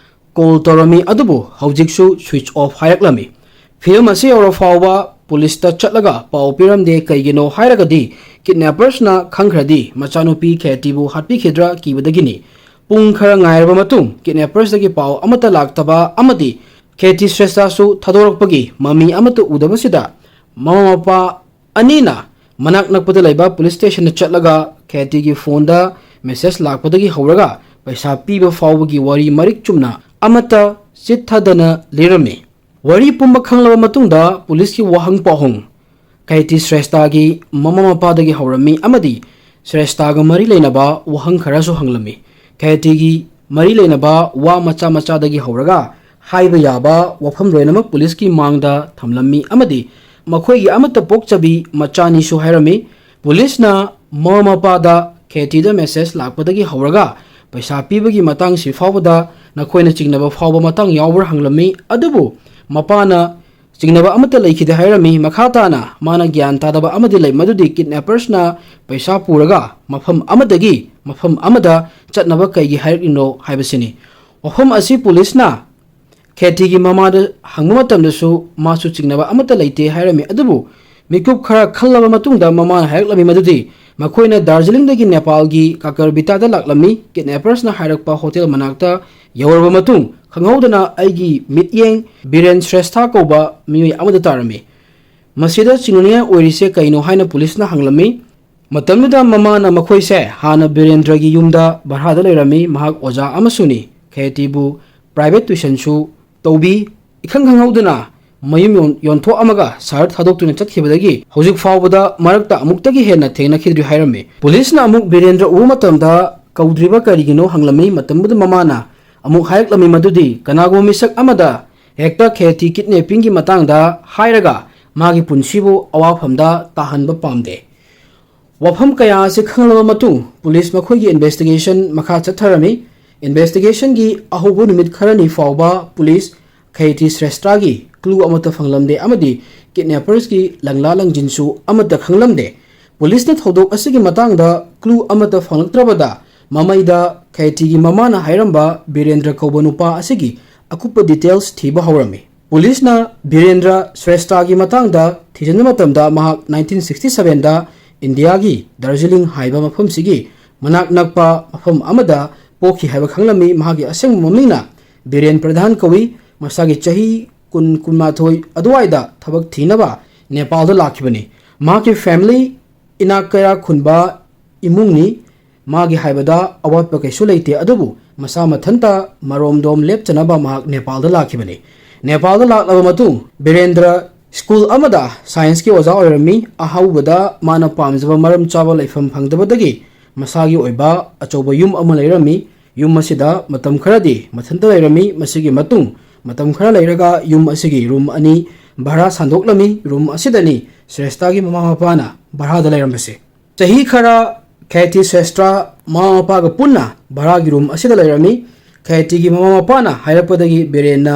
ꯀꯣꯜ ꯇꯧꯔꯝꯃꯤ, ꯑꯗꯨꯕꯨ ꯍꯧꯖꯤꯛꯁꯨ ꯁ꯭ꯋꯤꯆ ꯑꯣꯐ ꯍꯥꯏꯔꯛꯂꯝꯃꯤ꯫ ꯐꯤꯕꯝ ꯑꯁꯤ ꯌꯧꯔ ꯐꯥꯎꯕ ꯄꯨꯂꯤꯁꯇ ꯆꯠꯂꯒ ꯄꯥꯎ ꯄꯤꯔꯝꯗꯦ꯫ ꯀꯩꯒꯤꯅꯣ ꯍꯥꯏꯔꯒꯗꯤ ꯀꯤꯗꯅꯦꯄꯔꯁꯅ ꯈꯪꯈ꯭ꯔꯗꯤ ꯃꯆꯥꯅꯨꯄꯤ ꯈꯦꯇꯤꯕꯨ ꯍꯥꯠꯄꯤꯈꯤꯗ꯭ꯔꯥ ꯀꯤꯕꯗꯒꯤꯅꯤ꯫ ꯄꯨꯡ ꯈꯔ ꯉꯥꯏꯔꯕ ꯃꯇꯨꯡ ꯀꯤꯗꯅꯦꯄꯔꯁꯇꯒꯤ ꯄꯥꯎ ꯑꯃꯠꯇ ꯂꯥꯛꯇꯕ ꯑꯃꯗꯤ ꯈꯦꯇꯤ ꯁ꯭ꯔꯦꯁꯇꯥꯁꯨ ꯊꯥꯗꯣꯔꯛꯄꯒꯤ ꯃꯃꯤ ꯑꯃꯠꯇ ꯎꯗꯕꯁꯤꯗ ꯃꯃꯥ ꯃꯄꯥ ꯑꯅꯤꯅ ꯃꯅꯥꯛ ꯅꯛꯄꯗ ꯂꯩꯕ ꯄꯨꯂꯤꯁ ꯁ꯭ꯇꯦꯁꯟꯗ ꯆꯠꯂꯒ ꯈꯦꯇꯤꯒꯤ ꯐꯣꯟꯗ ꯃꯦꯁꯦꯖ ꯂꯥꯛꯄꯗꯒꯤ ꯍꯧꯔꯒ ꯄꯩꯁꯥ ꯄꯤꯕ ꯐꯥꯎꯕꯒꯤ ꯋꯥꯔꯤ ꯃꯔꯤꯛ ꯆꯨꯝꯅ ꯑꯃꯠꯇ ꯆꯤꯠꯊꯗꯅ ꯂꯤꯔꯝꯃꯤ꯫ ꯋꯥꯔꯤ ꯄꯨꯝꯕ ꯈꯪꯂꯕ ꯃꯇꯨꯡꯗ ꯄꯨꯂꯤꯁꯀꯤ ꯋꯥꯍꯪ ꯄꯥꯎꯍꯪ, ꯈꯦꯇꯤ ꯁ꯭ꯔꯦꯁꯇꯥꯒꯤ ꯃꯃꯥ ꯃꯄꯥꯗꯒꯤ ꯍꯧꯔꯝꯃꯤ ꯑꯃꯗꯤ ꯁ꯭ꯔꯦꯁꯇꯥꯒ ꯃꯔꯤ ꯂꯩꯅꯕ ꯋꯥꯍꯪ ꯈꯔꯁꯨ ꯍꯪꯂꯝꯃꯤ꯫ ꯈꯦꯇꯤꯒꯤ ꯃꯔꯤ ꯂꯩꯅꯕ ꯋꯥ ꯃꯆꯥ ꯃꯆꯥꯗꯒꯤ ꯍꯧꯔꯒ ꯍꯥꯏꯕ ꯌꯥꯕ ꯋꯥꯐꯝ ꯂꯣꯏꯅꯃꯛ ꯄꯨꯂꯤꯁꯀꯤ ꯃꯥꯡꯗ ꯊꯝꯂꯝꯃꯤ ꯑꯃꯗꯤ ꯃꯈꯣꯏꯒꯤ ꯑꯃꯠꯇ ꯄꯣꯛꯆꯕꯤ ꯃꯆꯥꯅꯤꯁꯨ ꯍꯥꯏꯔꯝꯃꯤ꯫ ꯄꯨꯂꯤꯁꯅ ꯃꯃꯥ ꯃꯄꯥꯗ ꯈꯦꯇꯤꯗ ꯃꯦꯁꯦꯖ ꯂꯥꯛꯄꯗꯒꯤ ꯍꯧꯔꯒ ꯄꯩꯁꯥ ꯄꯤꯕꯒꯤ ꯃꯇꯥꯡꯁꯤ ꯐꯥꯎꯕꯗ ꯅꯈꯣꯏꯅ ꯆꯤꯡꯅꯕ ꯐꯥꯎꯕ ꯃꯇꯥꯡ ꯌꯥꯎꯕ꯭ꯔꯥ ꯍꯪꯂꯝꯃꯤ꯫ ꯑꯗꯨꯕꯨ ꯃꯄꯥꯅ ꯆꯤꯡꯅꯕ ꯑꯃꯠꯇ ꯂꯩꯈꯤꯗꯦ ꯍꯥꯏꯔꯝꯃꯤ꯫ ꯃꯈꯥ ꯇꯥꯅ ꯃꯥꯅ ꯒ꯭ꯌꯥꯟ ꯇꯥꯗꯕ ꯑꯃꯗꯤ ꯂꯩ, ꯃꯗꯨꯗꯤ ꯀꯤꯗꯅꯦꯄꯔꯁꯅ ꯄꯩꯁꯥ ꯄꯨꯔꯒ ꯃꯐꯝ ꯑꯃꯗꯒꯤ ꯃꯐꯝ ꯑꯃꯗ ꯆꯠꯅꯕ ꯀꯩꯒꯤ ꯍꯥꯏꯔꯛꯂꯤꯅꯣ ꯍꯥꯏꯕꯁꯤꯅꯤ꯫ ꯋꯥꯐꯝ ꯑꯁꯤ ꯄꯨꯂꯤꯁꯅ ꯈꯦꯇꯤꯒꯤ ꯃꯃꯥꯗ ꯍꯪꯕ ꯃꯇꯝꯗꯁꯨ ꯃꯥꯁꯨ ꯆꯤꯡꯅꯕ ꯑꯃꯠꯇ ꯂꯩꯇꯦ ꯍꯥꯏꯔꯝꯃꯤ꯫ ꯑꯗꯨꯕꯨ ꯃꯤꯀꯨꯞ ꯈꯔ ꯈꯜꯂꯕ ꯃꯇꯨꯡꯗ ꯃꯃꯥꯅ ꯍꯥꯏꯔꯛꯂꯝꯃꯤ ꯃꯗꯨꯗꯤ ꯃꯈꯣꯏꯅ ꯗꯥꯔꯖꯤꯂꯤꯡꯗꯒꯤ ꯅꯦꯄꯥꯜꯒꯤ ꯀꯥꯀꯔꯕꯤꯇꯥꯗ ꯂꯥꯛꯂꯝꯃꯤ꯫ ꯀꯤꯗꯅꯦꯄꯔꯁꯅ ꯍꯥꯏꯔꯛꯄ ꯍꯣꯇꯦꯜ ꯃꯅꯥꯛꯇ ꯌꯧꯔꯕ ꯃꯇꯨꯡ ꯈꯪꯍꯧꯗꯅ ꯑꯩꯒꯤ ꯃꯤꯠꯌꯦꯡ ꯕꯤꯔꯦꯟ ꯁ꯭ꯔꯦꯁꯊꯥ ꯀꯧꯕ ꯃꯤꯑꯣꯏ ꯑꯃꯗ ꯇꯥꯔꯝꯃꯤ꯫ ꯃꯁꯤꯗ ꯆꯤꯡꯅꯅꯤꯡꯉꯥꯏ ꯑꯣꯏꯔꯤꯁꯦ ꯀꯩꯅꯣ ꯍꯥꯏꯅ ꯄꯨꯂꯤꯁꯅ ꯍꯪꯂꯝꯃꯤ꯫ ꯃꯇꯝꯗꯨꯗ ꯃꯃꯥꯅ ꯃꯈꯣꯏꯁꯦ ꯍꯥꯟꯅ ꯕꯤꯔꯦꯟꯗ꯭ꯔꯒꯤ ꯌꯨꯝꯗ ꯚꯔꯥꯗ ꯂꯩꯔꯝꯃꯤ꯫ ꯃꯍꯥꯛ ꯑꯣꯖꯥ ꯑꯃꯁꯨꯅꯤ꯫ ꯈꯦꯇꯤꯕꯨ ꯄ꯭ꯔꯥꯏꯚꯦꯠ ꯇ꯭ꯌꯨꯁꯟꯁꯨ ꯇꯧꯕꯤ꯫ ꯏꯈꯪ ꯈꯪꯍꯧꯗꯅ ꯃꯌꯨꯝ ꯌꯣꯟ-, ꯌꯣꯟꯊꯣꯛꯑꯝꯃꯒ ꯁꯍꯔ ꯊꯥꯗꯣꯛꯇꯨꯅ ꯆꯠꯈꯤꯕꯗꯒꯤ ꯍꯧꯖꯤꯛ ꯐꯥꯎꯕꯗ ꯃꯔꯛꯇ ꯑꯃꯨꯛꯇꯒꯤ ꯍꯦꯟꯅ ꯊꯦꯡꯅꯈꯤꯗ꯭ꯔꯤ ꯍꯥꯏꯔꯝꯃꯤ꯫ ꯄꯨꯂꯤꯁꯅ ꯑꯃꯨꯛ ꯕꯤꯔꯦꯟꯗ꯭ꯔ ꯎꯕ ꯃꯇꯝꯗ ꯀꯧꯗ꯭ꯔꯤꯕ ꯀꯔꯤꯒꯤꯅꯣ ꯍꯪꯂꯝꯃꯤ꯫ ꯃꯇꯝꯗꯨꯗ ꯃꯃꯥꯅ ꯑꯃꯨꯛ ꯍꯥꯏꯔꯛꯂꯝꯃꯤ ꯃꯗꯨꯗꯤ ꯀꯅꯥꯒꯨꯝꯕ ꯃꯤꯁꯛ ꯑꯃꯗ ꯍꯦꯛꯇ ꯈꯦꯇꯤ ꯀꯤꯗꯅꯦꯄꯤꯡꯒꯤ ꯃꯇꯥꯡꯗ ꯍꯥꯏꯔꯒ ꯃꯥꯒꯤ ꯄꯨꯟꯁꯤꯕꯨ ꯑꯋꯥꯐꯝꯗ ꯇꯥꯍꯟꯕ ꯄꯥꯝꯗꯦ꯫ ꯋꯥꯐꯝ ꯀꯌꯥ ꯑꯁꯤ ꯈꯪꯂꯕ ꯃꯇꯨꯡ ꯄꯨꯂꯤꯁ ꯃꯈꯣꯏꯒꯤ ꯏꯟꯚꯦꯁꯇꯤꯒꯦꯁꯟ ꯃꯈꯥ ꯆꯠꯊꯔꯝꯃꯤ꯫ ꯏꯟꯚꯦꯁꯇꯤꯒꯦꯁꯟꯒꯤ ꯑꯍꯧꯕ ꯅꯨꯃꯤꯠ ꯈꯔꯅꯤ ꯐꯥꯎꯕ ꯄꯨꯂꯤꯁ ꯈꯦꯇꯤ ꯁ꯭ꯔꯦꯁꯇ꯭ꯔꯥꯒꯤ ꯀ꯭ꯂꯨ ꯑꯃꯠꯇ ꯐꯪꯂꯝꯗꯦ ꯑꯃꯗꯤ ꯀꯤꯗꯅꯦꯄꯔꯁꯀꯤ ꯂꯪꯂꯥ ꯂꯪꯖꯤꯟꯁꯨ ꯑꯃꯠꯇ ꯈꯪꯂꯝꯗꯦ꯫ ꯄꯨꯂꯤꯁꯅ ꯊꯧꯗꯣꯛ ꯑꯁꯤꯒꯤ ꯃꯇꯥꯡꯗ ꯀ꯭ꯂꯨ ꯑꯃꯠꯇ ꯐꯪꯂꯛꯇ꯭ꯔꯕꯗ ꯃꯃꯩꯗ ꯀꯦꯇꯤꯒꯤ ꯃꯃꯥꯅ ꯍꯥꯏꯔꯝꯕ ꯕꯤꯔꯦꯟꯗ꯭ꯔ ꯀꯧꯕ ꯅꯨꯄꯥ ꯑꯁꯤꯒꯤ ꯑꯀꯨꯞꯄ details ꯊꯤꯕ ꯍꯧꯔꯝꯃꯤ꯫ ꯄꯨꯂꯤꯁꯅ ꯕꯤꯔꯦꯟꯗ꯭ꯔ ꯁ꯭ꯔꯦꯁꯇꯥꯒꯤ ꯃꯇꯥꯡꯗ ꯊꯤꯖꯤꯟꯕ ꯃꯇꯝꯗ ꯃꯍꯥꯛ nineteen sixty sevenꯗ ꯏꯟꯗꯤꯌꯥꯒꯤ ꯗꯥꯔꯖꯤꯂꯤꯡ ꯍꯥꯏꯕ ꯃꯐꯝꯁꯤꯒꯤ ꯃꯅꯥꯛ ꯅꯛꯄ ꯃꯐꯝ ꯑꯃꯗ ꯄꯣꯛꯈꯤ ꯍꯥꯏꯕ ꯈꯪꯂꯝꯃꯤ꯫ ꯃꯍꯥꯛꯀꯤ ꯑꯁꯦꯡꯕ ꯃꯃꯤꯡꯅ ꯕꯤꯔꯦꯟ ꯄ꯭ꯔꯙꯥꯟ ꯀꯧꯏ꯫ ꯃꯁꯥꯒꯤ ꯆꯍꯤ ꯀꯨꯟ, ꯀꯨꯟꯃꯥꯊꯣꯏ ꯑꯗꯨꯋꯥꯏꯗ ꯊꯕꯛ ꯊꯤꯅꯕ ꯅꯦꯄꯥꯜꯗ ꯂꯥꯛꯈꯤꯕꯅꯤ꯫ ꯃꯍꯥꯛꯀꯤ family ꯏꯅꯥꯛ ꯀꯩꯔꯥꯛ ꯈꯨꯟꯕ ꯏꯃꯨꯡꯅꯤ꯫ ꯃꯥꯒꯤ ꯍꯥꯏꯕꯗ ꯑꯋꯥꯠꯄ ꯀꯩꯁꯨ ꯂꯩꯇꯦ, ꯑꯗꯨꯕꯨ ꯃꯁꯥ ꯃꯊꯟꯇ ꯃꯔꯣꯝꯗꯣꯝ ꯂꯦꯞꯆꯅꯕ ꯃꯍꯥꯛ ꯅꯦꯄꯥꯜꯗ ꯂꯥꯛꯈꯤꯕꯅꯤ꯫ ꯅꯦꯄꯥꯜꯗ ꯂꯥꯛꯂꯕ ꯃꯇꯨꯡ ꯕꯤꯔꯦꯟꯗ꯭ꯔ school ꯑꯃꯗ scienceꯀꯤ ꯑꯣꯖꯥ ꯑꯣꯏꯔꯝꯃꯤ꯫ ꯑꯍꯧꯕꯗ ꯃꯥꯅ ꯄꯥꯝꯖꯕ ꯃꯔꯝ ꯆꯥꯕ ꯂꯩꯐꯝ ꯐꯪꯗꯕꯗꯒꯤ ꯃꯁꯥꯒꯤ ꯑꯣꯏꯕ ꯑꯆꯧꯕ ꯌꯨꯝ ꯑꯃ ꯂꯩꯔꯝꯃꯤ꯫ ꯌꯨꯝ ꯑꯁꯤꯗ ꯃꯇꯝ ꯈꯔꯗꯤ ꯃꯊꯟꯇ ꯂꯩꯔꯝꯃꯤ꯫ ꯃꯁꯤꯒꯤ ꯃꯇꯨꯡ ꯃꯇꯝ ꯈꯔ ꯂꯩꯔꯒ ꯌꯨꯝ ꯑꯁꯤꯒꯤ room ꯑꯅꯤ ꯚꯔꯥ ꯁꯟꯗꯣꯛꯂꯝꯃꯤ꯫ Room ꯑꯁꯤꯗꯅꯤ ꯁ꯭ꯔꯦꯁꯇꯥꯒꯤ ꯃꯃꯥ ꯃꯄꯥꯅ ꯚꯔꯥꯗ ꯂꯩꯔꯝꯕꯁꯤ꯫ ꯆꯍꯤ ꯈꯔ ꯈꯦꯇꯤ ꯁ꯭ꯔꯦꯁꯇꯥ ꯃꯃꯥ ꯃꯄꯥꯒ ꯄꯨꯟꯅ ꯚꯔꯥꯒꯤ room ꯑꯁꯤꯗ ꯂꯩꯔꯝꯃꯤ꯫ ꯈꯦꯇꯤꯒꯤ ꯃꯃꯥ ꯃꯄꯥꯅ ꯍꯥꯏꯔꯛꯄꯗꯒꯤ ꯕꯤꯔꯦꯟꯅ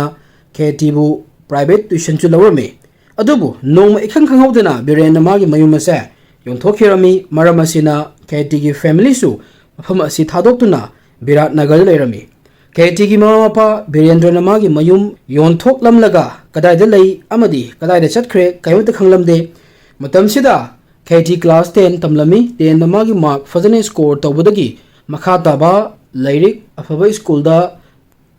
ꯈꯦꯇꯤꯕꯨ private tuitionꯁꯨ ꯂꯧꯔꯝꯃꯤ꯫ ꯑꯗꯨꯕꯨ ꯅꯣꯡꯃ ꯏꯈꯪ ꯈꯪꯍꯧꯗꯅ ꯕꯤꯔꯦꯟꯅ ꯃꯥꯒꯤ ꯃꯌꯨꯝ ꯑꯁꯦ ꯌꯣꯟꯊꯣꯛꯈꯤꯔꯝꯃꯤ꯫ ꯃꯔꯝ ꯑꯁꯤꯅ ꯈꯦꯇꯤꯒꯤ familyꯁꯨ ꯃꯐꯝ ꯑꯁꯤ ꯊꯥꯗꯣꯛꯇꯨꯅ ꯕꯤꯔꯥꯠ ꯅꯒꯔꯗ ꯂꯩꯔꯝꯃꯤ꯫ ꯈꯦꯇꯤꯒꯤ ꯃꯃꯥ ꯃꯄꯥ ꯕꯤꯔꯦꯟꯗ꯭ꯔꯅ ꯃꯥꯒꯤ ꯃꯌꯨꯝ ꯌꯣꯟꯊꯣꯛꯂꯝꯂꯒ ꯀꯗꯥꯏꯗ ꯂꯩ ꯑꯃꯗꯤ ꯀꯗꯥꯏꯗ ꯆꯠꯈ꯭ꯔꯦ ꯀꯔꯤꯃꯠꯇ ꯈꯪꯂꯝꯗꯦ꯫ ꯃꯇꯝꯁꯤꯗ ꯈꯦꯇꯤ class ten ꯇꯝꯂꯝꯃꯤ꯫ Tenꯗ ꯃꯥꯒꯤ mark ꯐꯖꯅ score ꯇꯧꯕꯗꯒꯤ ꯃꯈꯥ ꯇꯥꯕ ꯂꯥꯏꯔꯤꯛ ꯑꯐꯕ schoolꯗ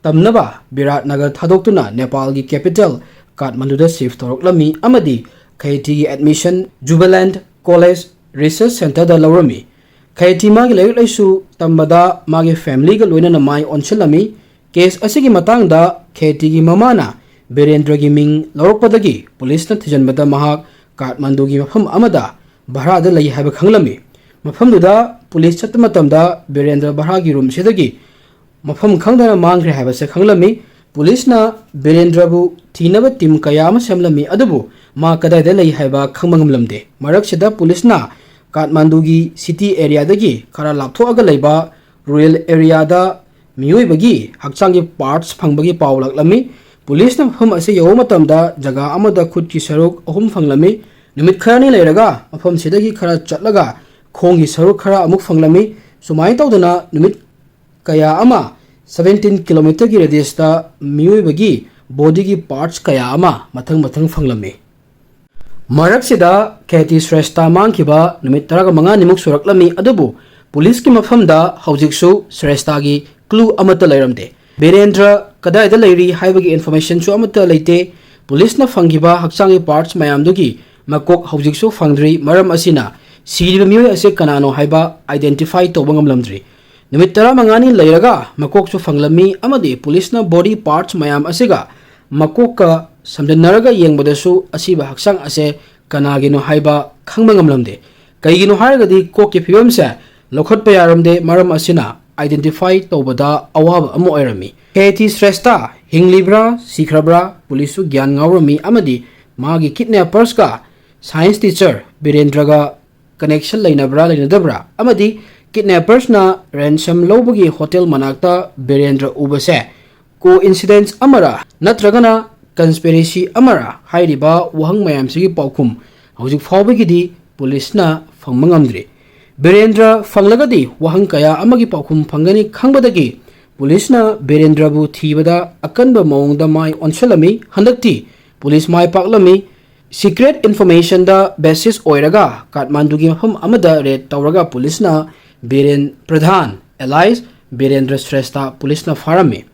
ꯇꯝꯅꯕ ꯕꯤꯔꯥꯠ ꯅꯒꯔ ꯊꯥꯗꯣꯛꯇꯨꯅ ꯅꯦꯄꯥꯜꯒꯤ capital ꯀꯥꯊꯃꯟꯗꯨꯗ shift ꯇꯧꯔꯛꯂꯝꯃꯤ ꯑꯃꯗꯤ ꯈꯦꯇꯤꯒꯤ admission Jubilant College Research Centreꯗ ꯂꯧꯔꯝꯃꯤ꯫ ꯈꯦꯇꯤ ꯃꯥꯒꯤ ꯂꯥꯏꯔꯤꯛ ꯂꯥꯏꯁꯨ ꯇꯝꯕꯗ ꯃꯥꯒꯤ familyꯒ ꯂꯣꯏꯅꯅ ꯃꯥꯏ ꯑꯣꯟꯁꯤꯜꯂꯝꯃꯤ꯫ Case ꯑꯁꯤꯒꯤ ꯃꯇꯥꯡꯗ ꯈꯦꯇꯤꯒꯤ ꯃꯃꯥꯅ ꯕꯤꯔꯦꯟꯗ꯭ꯔꯒꯤ ꯃꯤꯡ ꯂꯧꯔꯛꯄꯗꯒꯤ ꯄꯨꯂꯤꯁꯅ ꯊꯤꯖꯤꯟꯕꯗ ꯃꯍꯥꯛ ꯀꯥꯊꯃꯟꯗꯨꯒꯤ ꯃꯐꯝ ꯑꯃꯗ ꯚꯔꯥꯗ ꯂꯩ ꯍꯥꯏꯕ ꯈꯪꯂꯝꯃꯤ꯫ ꯃꯐꯝꯗꯨꯗ ꯄꯨꯂꯤꯁ ꯆꯠꯄ ꯃꯇꯝꯗ ꯕꯤꯔꯦꯟꯗ꯭ꯔ ꯚꯔꯥꯒꯤ roomꯁꯤꯗꯒꯤ ꯃꯐꯝ ꯈꯪꯗꯅ ꯃꯥꯡꯈ꯭ꯔꯦ ꯍꯥꯏꯕꯁꯦ ꯈꯪꯂꯝꯃꯤ꯫ ꯄꯨꯂꯤꯁꯅ ꯕꯤꯔꯦꯟꯗ꯭ꯔꯕꯨ ꯊꯤꯅꯕ team ꯀꯌꯥ ꯑꯃ ꯁꯦꯝꯂꯝꯃꯤ, ꯑꯗꯨꯕꯨ ꯃꯥ ꯀꯗꯥꯏꯗ ꯂꯩ ꯍꯥꯏꯕ ꯈꯪꯕ ꯉꯝꯂꯝꯗꯦ꯫ ꯃꯔꯛꯁꯤꯗ ꯄꯨꯂꯤꯁꯅ ꯀꯥꯊꯃꯟꯗꯨꯒꯤ city areaꯗꯒꯤ ꯈꯔ ꯂꯥꯞꯊꯣꯛꯑꯒ ꯂꯩꯕ rural areaꯗ ꯃꯤꯑꯣꯏꯕꯒꯤ ꯍꯛꯆꯥꯡꯒꯤ parts ꯐꯪꯕꯒꯤ ꯄꯥꯎ ꯂꯥꯛꯂꯝꯃꯤ꯫ ꯄꯨꯂꯤꯁꯅ ꯃꯐꯝ ꯑꯁꯤ ꯌꯧꯕ ꯃꯇꯝꯗ ꯖꯒꯥ ꯑꯃꯗ ꯈꯨꯠꯀꯤ ꯁꯔꯨꯛ ꯑꯍꯨꯝ ꯐꯪꯂꯝꯃꯤ꯫ ꯅꯨꯃꯤꯠ ꯈꯔꯅꯤ ꯂꯩꯔꯒ ꯃꯐꯝꯁꯤꯗꯒꯤ ꯈꯔ ꯆꯠꯂꯒ ꯈꯣꯡꯒꯤ ꯁꯔꯨꯛ ꯈꯔ ꯑꯃꯨꯛ ꯐꯪꯂꯝꯃꯤ꯫ ꯁꯨꯃꯥꯏꯅ ꯇꯧꯗꯅ ꯅꯨꯃꯤꯠ ꯀꯌꯥ ꯑꯃ, ꯁꯕꯦꯟꯇꯤꯟ ꯀꯤꯂꯣꯃꯤꯇꯔꯒꯤ ꯔꯦꯗꯤꯌꯁꯇ ꯃꯤꯑꯣꯏꯕꯒꯤ ꯕꯣꯗꯤꯒꯤ ꯄꯥꯔꯠꯁ ꯀꯌꯥ ꯑꯃ ꯃꯊꯪ ꯃꯊꯪ ꯐꯪꯂꯝꯃꯤ꯫ ꯃꯔꯛꯁꯤꯗ ꯀꯦ ꯇꯤ ꯁ꯭ꯔꯦꯁꯇꯥ ꯃꯥꯡꯈꯤꯕ ꯅꯨꯃꯤꯠ ꯇꯔꯥꯒ ꯃꯉꯥꯅꯤꯃꯨꯛ ꯁꯨꯔꯛꯂꯝꯃꯤ, ꯑꯗꯨꯕꯨ ꯄꯨꯂꯤꯁꯀꯤ ꯃꯐꯝꯗ ꯍꯧꯖꯤꯛꯁꯨ ꯁ꯭ꯔꯦꯁꯇꯥꯒꯤ ꯀ꯭ꯂꯨ ꯑꯃꯠꯇ ꯂꯩꯔꯝꯗꯦ꯫ ꯕꯤꯔꯦꯟꯗ꯭ꯔ ꯀꯗꯥꯏꯗ ꯂꯩꯔꯤ ꯍꯥꯏꯕꯒꯤ ꯏꯟꯐꯣꯔꯃꯦꯁꯟꯁꯨ ꯑꯃꯠꯇ ꯂꯩꯇꯦ꯫ ꯄꯨꯂꯤꯁꯅ ꯐꯪꯈꯤꯕ ꯍꯛꯆꯥꯡꯒꯤ ꯄꯥꯔꯠꯁ ꯃꯌꯥꯝꯗꯨꯒꯤ ꯃꯀꯣꯛ ꯍꯧꯖꯤꯛꯁꯨ ꯐꯪꯗ꯭ꯔꯤ꯫ ꯃꯔꯝ ꯑꯁꯤꯅ ꯁꯤꯔꯤꯕ ꯃꯤꯑꯣꯏ ꯑꯁꯤ ꯀꯅꯥꯅꯣ ꯍꯥꯏꯕ ꯑꯥꯏꯗꯦꯟꯇꯤꯐꯥꯏ ꯇꯧꯕ ꯉꯝꯂꯝꯗ꯭ꯔꯤ꯫ ꯅꯨꯃꯤꯠ ꯇꯔꯥꯃꯉꯥꯅꯤ ꯂꯩꯔꯒ ꯃꯀꯣꯛꯁꯨ ꯐꯪꯂꯝꯃꯤ, ꯑꯃꯗꯤ ꯄꯨꯂꯤꯁꯅ ꯕꯣꯗꯤ ꯄꯥꯔꯠꯁ ꯃꯌꯥꯝ ꯑꯁꯤꯒ ꯃꯀꯣꯛꯀ ꯁꯝꯖꯤꯟꯅꯔꯒ ꯌꯦꯡꯕꯗꯁꯨ ꯑꯁꯤꯕ ꯍꯛꯆꯥꯡ ꯑꯁꯦ ꯀꯅꯥꯒꯤꯅꯣ ꯍꯥꯏꯕ ꯈꯪꯕ ꯉꯝꯂꯝꯗꯦ꯫ ꯀꯩꯒꯤꯅꯣ ꯍꯥꯏꯔꯒꯗꯤ ꯀꯣꯛꯀꯤ ꯐꯤꯕꯝꯁꯦ ꯂꯧꯈꯠꯄ ꯌꯥꯔꯝꯗꯦ, ꯃꯔꯝ ꯑꯁꯤꯅ ꯑꯥꯏꯗꯦꯟꯇꯤꯐꯥꯏ ꯇꯧꯕꯗ ꯑꯋꯥꯕ ꯑꯃ ꯑꯣꯏꯔꯝꯃꯤ꯫ ꯀꯦ ꯇꯤ ꯁ꯭ꯔꯦꯁꯇꯥ ꯍꯤꯡꯂꯤꯕ꯭ꯔꯥ ꯁꯤꯈ꯭ꯔꯕ꯭ꯔꯥ ꯄꯨꯂꯤꯁꯁꯨ ꯒ꯭ꯌꯥꯟ ꯉꯥꯎꯔꯝꯃꯤ, ꯑꯃꯗꯤ ꯃꯥꯒꯤ ꯀꯤꯗꯅꯦꯄꯔꯁꯀ ꯁꯥꯏꯟꯁ ꯇꯤꯆꯔ ꯕꯤꯔꯦꯟꯗ꯭ꯔꯒ ꯀꯅꯦꯛꯁꯟ ꯂꯩꯅꯕ꯭ꯔꯥ ꯂꯩꯅꯗꯕ꯭ꯔꯥ, ꯑꯃꯗꯤ ꯀꯤꯗꯅꯦꯄꯔꯁꯅ ꯔꯦꯟꯁꯝ ꯂꯧꯕꯒꯤ ꯍꯣꯇꯦꯜ ꯃꯅꯥꯛꯇ ꯕꯤꯔꯦꯟꯗ꯭ꯔ ꯎꯕꯁꯦ ꯀꯣ ꯏꯟꯁꯤꯗꯦꯟꯁ ꯑꯃꯔ ꯅꯠꯇ꯭ꯔꯒꯅ ꯀꯟꯁꯄꯤꯔꯦꯁꯤ ꯑꯃꯔ ꯍꯥꯏꯔꯤꯕ ꯋꯥꯍꯪ ꯃꯌꯥꯝꯁꯤꯒꯤ ꯄꯥꯎꯈꯨꯝ ꯍꯧꯖꯤꯛ ꯐꯥꯎꯕꯒꯤꯗꯤ ꯄꯨꯂꯤꯁꯅ ꯐꯪꯕ ꯉꯝꯗ꯭ꯔꯤ꯫ ꯕꯤꯔꯦꯟꯗ꯭ꯔ ꯐꯪꯂꯒꯗꯤ ꯋꯥꯍꯪ ꯀꯌꯥ ꯑꯃꯒꯤ ꯄꯥꯎꯈꯨꯝ ꯐꯪꯒꯅꯤ ꯈꯪꯕꯗꯒꯤ ꯄꯨꯂꯤꯁꯅ ꯕꯤꯔꯦꯟꯗ꯭ꯔꯕꯨ ꯊꯤꯕꯗ ꯑꯀꯟꯕ ꯃꯑꯣꯡꯗ ꯃꯥꯏ ꯑꯣꯟꯁꯤꯜꯂꯝꯃꯤ꯫ ꯍꯟꯗꯛꯇꯤ ꯄꯨꯂꯤꯁ ꯃꯥꯏ ꯄꯥꯛꯂꯝꯃꯤ꯫ ꯁꯤꯀ꯭ꯔꯦꯠ ꯏꯟꯐꯣꯔꯃꯦꯁꯟꯗ ꯕꯦꯁꯤꯁ ꯑꯣꯏꯔꯒ ꯀꯥꯊꯃꯥꯟꯗꯨꯒꯤ ꯃꯐꯝ ꯑꯃꯗ ꯔꯦꯗ ꯇꯧꯔꯒ ꯄꯨꯂꯤꯁꯅ ꯕꯤꯔꯦꯟ ꯄ꯭ꯔꯙꯥꯟ, ꯑꯦꯂꯥꯏꯁ ꯕꯤꯔꯦꯟꯗ꯭ꯔ ꯁ꯭ꯔꯦꯁꯇꯥ ꯄꯨꯂꯤꯁꯅ ꯐꯥꯔꯝꯃꯤ꯫